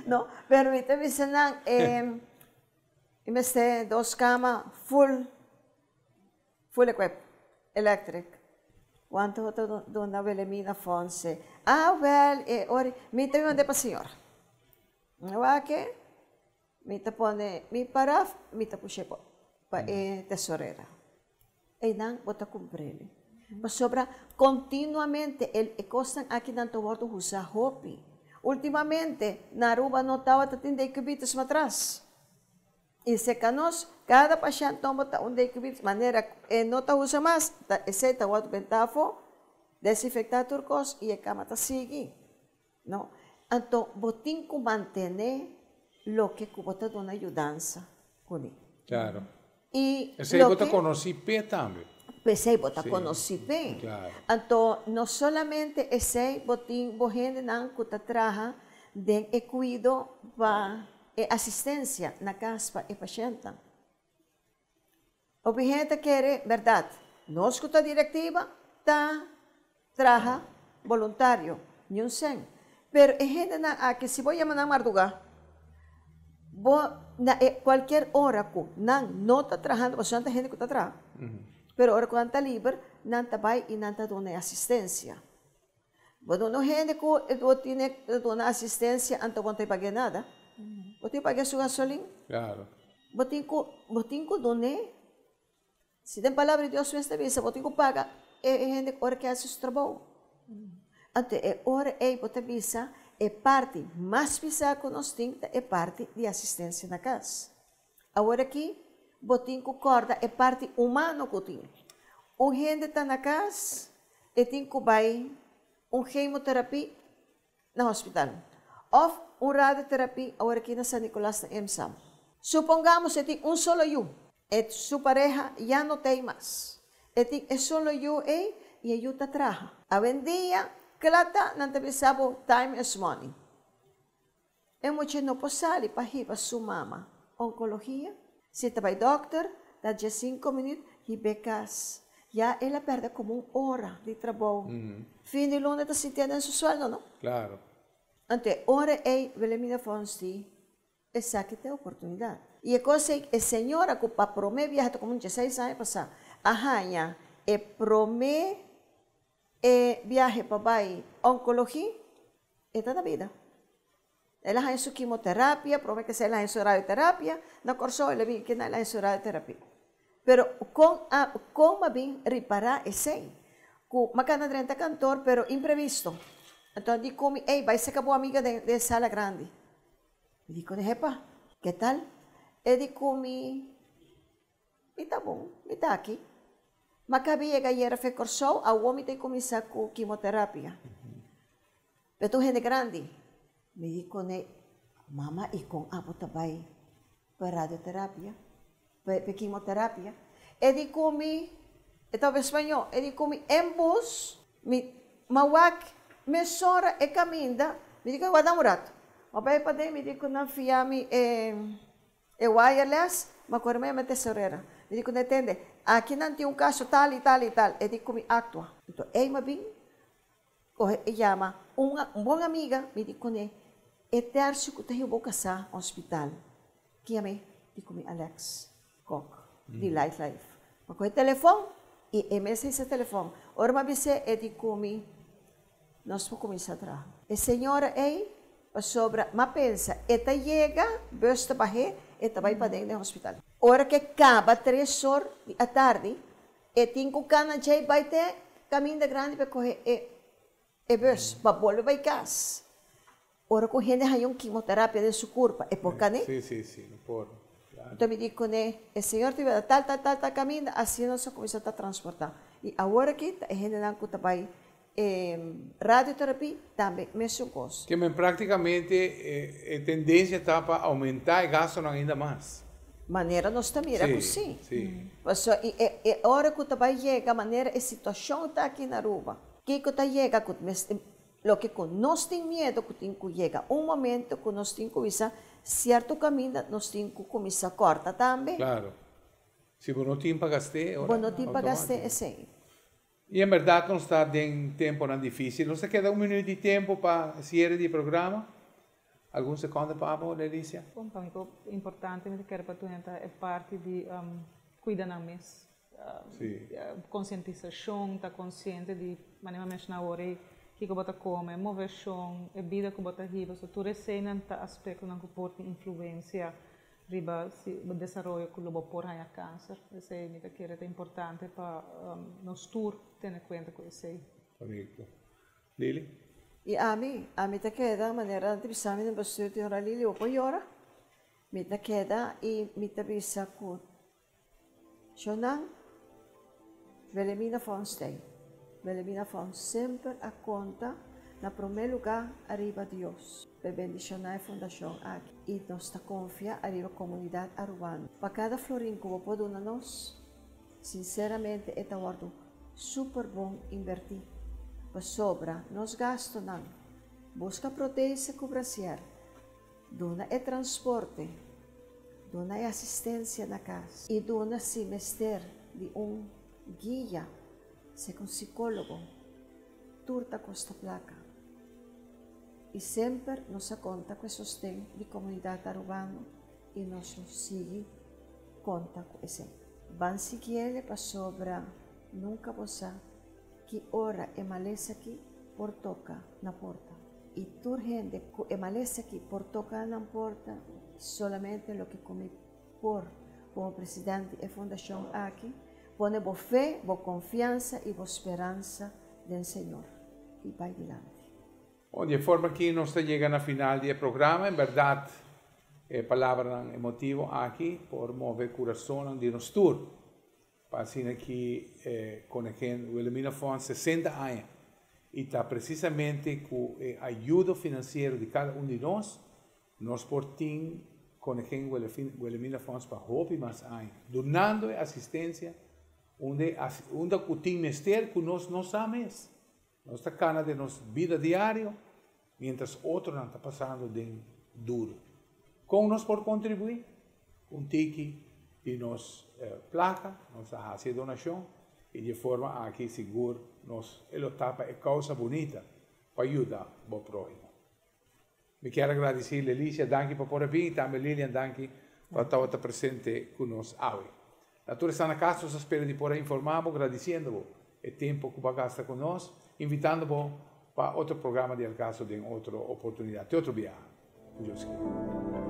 Speaker 2: No, pero mi ta bisa nan e. I mester dos kama full full equip electric. Wanto bo ta duna Wilhelmina Fonse? Ah wel e ora mi ta manda pa señora. Mi wak mi ta pone mi paraf mi ta pushe pa e tesorera. Einan bo ta kumprende. Pasobra kontinuamente e kosnan aki nan ta wòrdu usa hopi. Ultimamente na Aruba no tabata tin decubitus matras. I serka nos kada pashènt nobo ta un decubitus manera ku e no ta usa mas ta esei ta wòrdu bentá afó, desinfektá tur kos i e kama ta sigui. No. Anto bo tin ku mantené loke ku bo ta duna yudansa kuné.
Speaker 1: Claro.
Speaker 2: I
Speaker 1: Esei bo ta
Speaker 2: loke.
Speaker 1: konosí p'e tambe.
Speaker 2: P'esei bo ta
Speaker 1: Sí,
Speaker 2: konosí p'e.
Speaker 1: claro.
Speaker 2: Anto no solamente esei, bo tin bo hendenan ku ta traha den e kuido pa e asistensia na kas pa e pashèntnan. Hopi hende ta kere bèrdat. Nos ku ta direktiva ta traha boluntario, niun sèn. Pero e hendenan aki si bo yama nan mardugá, bo na e kualkier ora ku nan no ta trahando, pasobra nan ta hende ku ta traha, pero ora ku nan ta liber, nan ta bai i nan ta duna e asistensia. Bo duna un hende ku bo tine duna asistensia anto bo no ta pag'é nada. Bo tin pag'é su gasolin.
Speaker 1: Claro.
Speaker 2: Bo tin ku bo tin ku dun'é. Si den palabra di Dios mes ta bisa bo tin ku paga e hende ora ke hasi su trabou. Anto e ora ei bo ta bisa e parti mas pisá ku nos tin ta e parti di asistensia na kas. Awor aki bo tin ku kòrda e parti humano ku tin. Un hende ta na kas, e tin ku bai un chemoterapie na hospital. Òf un radioterapie awor aki na San Nicolas na EMSA. Supongamos e tin un solo yu, e su pareha ya no t'ei mas. E tin e solo yu ei i e yu ta traha. Awendia, kla ta nan ta bisa bo time is money. E mucha no por sali pa hiba su mama oncologia. Si ta bai dokter, ta 15 minuut hib'é kas. Ya el a pèrdè komo un ora di trabou. Fin di luna ta sintié den su sueldo, no?
Speaker 1: Claro.
Speaker 2: Anto e ora ei Wilhelmina Fons di, Esaki ta e oportunidat. I e kos ei, e señora ku pa promé biaha ta komo un 16 aña pasá a haña e promé e biahe pa bai oncologia, e ta na bida. El a haña su kimoterapia, promé ke el a haña su radioterapia, na Kòrsou el a bin kina el a haña su radioterapia. Pero kon a kon m'a bin ripará esei? Ku m'a kana drenta kantor pero imprevisto. Anto a di ku mi, ey bai saka bo amiga den den sala grandi. Mi di kuné, hepa, ke tal? E di ku mi, Mi ta bon, mi ta aki. M'a kabi yega ayera fe Kòrsou, awor mi ta kuminsá ku kimoterapia. Pero tur hende grandi. Mi di kuné, Mama, i kon abo ta bai pa radioterapia, pa pa kimoterapia? E di ku mi, e tabata spañó, e di ku mi, en bus, mi m'a wak mesora e kaminda, mi di ku wak un ratu. M'a bai paden, mi di ku nan fia mi e E wireless, m'a kore mi yama tesorera. Mi di ku nan tende, aki nan tin un kaso tal i tal i tal. E di ku mi aktua. Anto ey m'a bin kohe e yama un bon amiga, mi di kuné, e tèrsio ku ta hiba bo kasá hospital. Ki yam'é? Di ku mi Alex Kok di Light Life. M'a kohe telefòn i e mes a hisa telefòn. Ora m'a bis'é, e di ku mi, Nos por kuminsá traha. E señora ei, pasobra m'a pensa e ta yega, bus ta bah'é, e ta bai paden den hospital. Ora ku e kaba tres or di atardi, e tin ku kana djei bai te kaminda grandi pa e kohe e e bus pa bolbe bai kas. Ora ku hende haña un kimoterapia den su kurpa, e por kan'é?
Speaker 1: Sí, sí, sí, no por.
Speaker 2: Enton mi di kuné, e señor ta bira tal, tal, tal, tal kaminda, asina nos a kuminsá ta transportá. I awor aki ta e hendenan ku ta bai e radioterapia tambe mesun kos.
Speaker 1: Ke men práktikamente e tendensia ta pa oumentá e gastunan ainda mas.
Speaker 2: Manera nos ta mira ku sí. Pasobra i e ora ku ta bai yega manera e situashon ta aki na Aruba, kiko ta yega ku mester Loke ku nos tin miedu ku tin ku yega un momento ku nos tin ku bisa sierto kaminda nos tin ku kuminsá kòrta tambe.
Speaker 1: Klaro. Si bo no tin pa gast'é, ora
Speaker 2: Bo no tin pa gast'é esei.
Speaker 1: I en bèrdat nos ta den temponan difísil. Nos ta keda un minuut di tempu pa siere di e programa. Algun sekonde pa abo, Lelicia?
Speaker 8: Bon, pa mi ku importante mi ta kere pa tur hende ta e parti di kuida nan mes. Konsientisashon, ta konsiente di manera mi a menshoná awor ei, kiko bo ta kome, moveshon, e bida ku bo ta hiba. So tur eseinan ta aspektonan ku por tin influensia riba si bo desaroyo ku lo bo por haña kanser. Esei mi ta kere ta importante pa nos tur tene kuenta ku esei.
Speaker 1: Korekto. Lili?
Speaker 2: I ami, ami ta keda manera nan ta bisa mi den bestuur tin ora Lili bo por yora. Mi ta keda i mi ta bisa ku Shonan, Wilhelmina Fonstein. Wilhelmina Fons semper a konta na promé lugá ariba Dios pa e bendishoná e fundashon aki i nos ta konfia ariba komunidat arubano. Pa kada florin ku bo por duna nos, sinseramente e ta wòrdu super bon inbertí, pasobra nos gastunan, buska protese ku brasier, Duna e transporte, duna e asistencia na cas y duna si mester di un guia, sea un psicologo, tur ta costa placa. Y semper nos a conta cu e sosten di comunidad Arubano y nos lo sigui conta cu esey. Ban siguiele pasobra nunca bo sa ki ora e malesa aki por toca na porta. I tur hende ku e malesa aki por toka nan porta, solamente loke ku mi por komo presidente di e fundashon aki, pone bo fe, bo konfiansa i bo speransa den Señor i bai dilanti.
Speaker 1: Bon, di e forma aki nos ta yega na final di e programa. En bèrdat e palabranan emotivo aki por move kurasonnan di nos tur. pa asina aki Koningin Wilhelmina Fonds 60 aña y ta precisamente cu e ayudo financiero di cada un di nos, nos por tin Koningin Wilhelmina Fonds pa hopi mas aña, dunando e asistencia unda cu tin mester cu nos no sa mes. Nos ta cana den nos bida diario, mientras otronan ta pasando den duro. Con nos por contribui? Un tiki di nos placa, nos ta haci e donacion y di e forma aki sigur nos e lo ta pa e causa bunita pa yuda bo prohimo. Mi kier a gradici Lelicia, danki pa por a bin y tambe Lilian danki pa tabata presente cu nos awe. Na tur esnan na cas nos a spera di por a informa bo gradiciendo bo e tempo cu bo a gasta cu nos, invitando bo pa otro programa di Al Caso den otro oportunidad. Te otro biaha, cu Dios kier.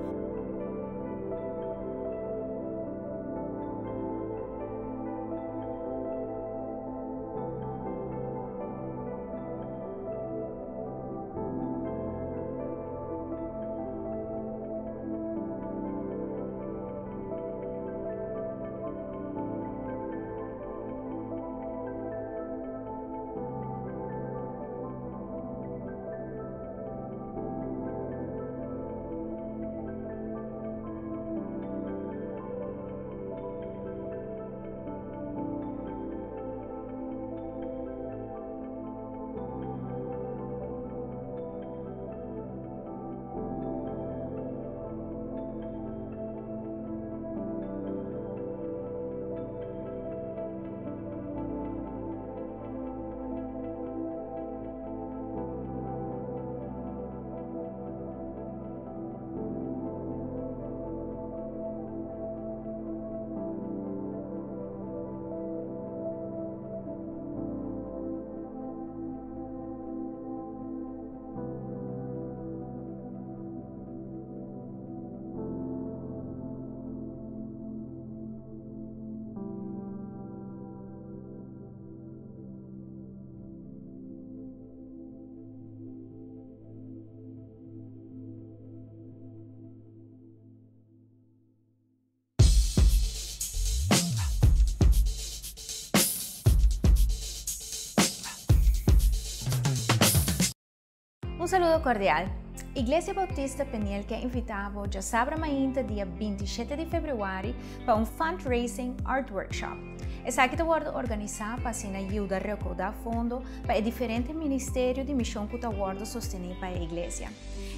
Speaker 3: Un saludo cordial. Iglesia Bautista Peniel ke invita bo djasabra mainta dia 27 di februari pa un fundraising art workshop. Esaki ta wordo organisa pa asina yuda recauda fondo pa e diferente ministerio di mision cu ta wordo sosteni pa e iglesia.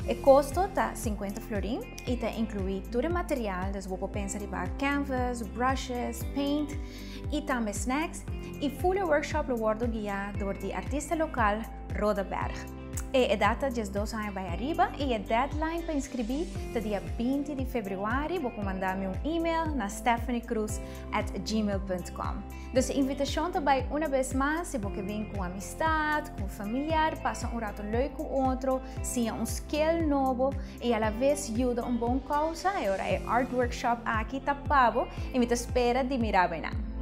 Speaker 3: E costo ta 50 florin y ta inclui tur e material, dus bo por pensa riba canvas, brushes, paint y tambe snacks. Y full e workshop lo wordo guia door di artista local Roda Berg. E edad ta 12 aña bay ariba y e deadline pa inscribi ta dia 20 di februari. Bo por manda mi un email na stephaniecruz@gmail.com. Dus e invitacion ta bay una bes mas si bo ke bin cu amistad, cu familiar, pasa un rato leuk cu otro, siña un skill nobo y a la vez yuda un bon causa. E ora e art workshop aki ta pa bo y mi ta spera di mira bo einan.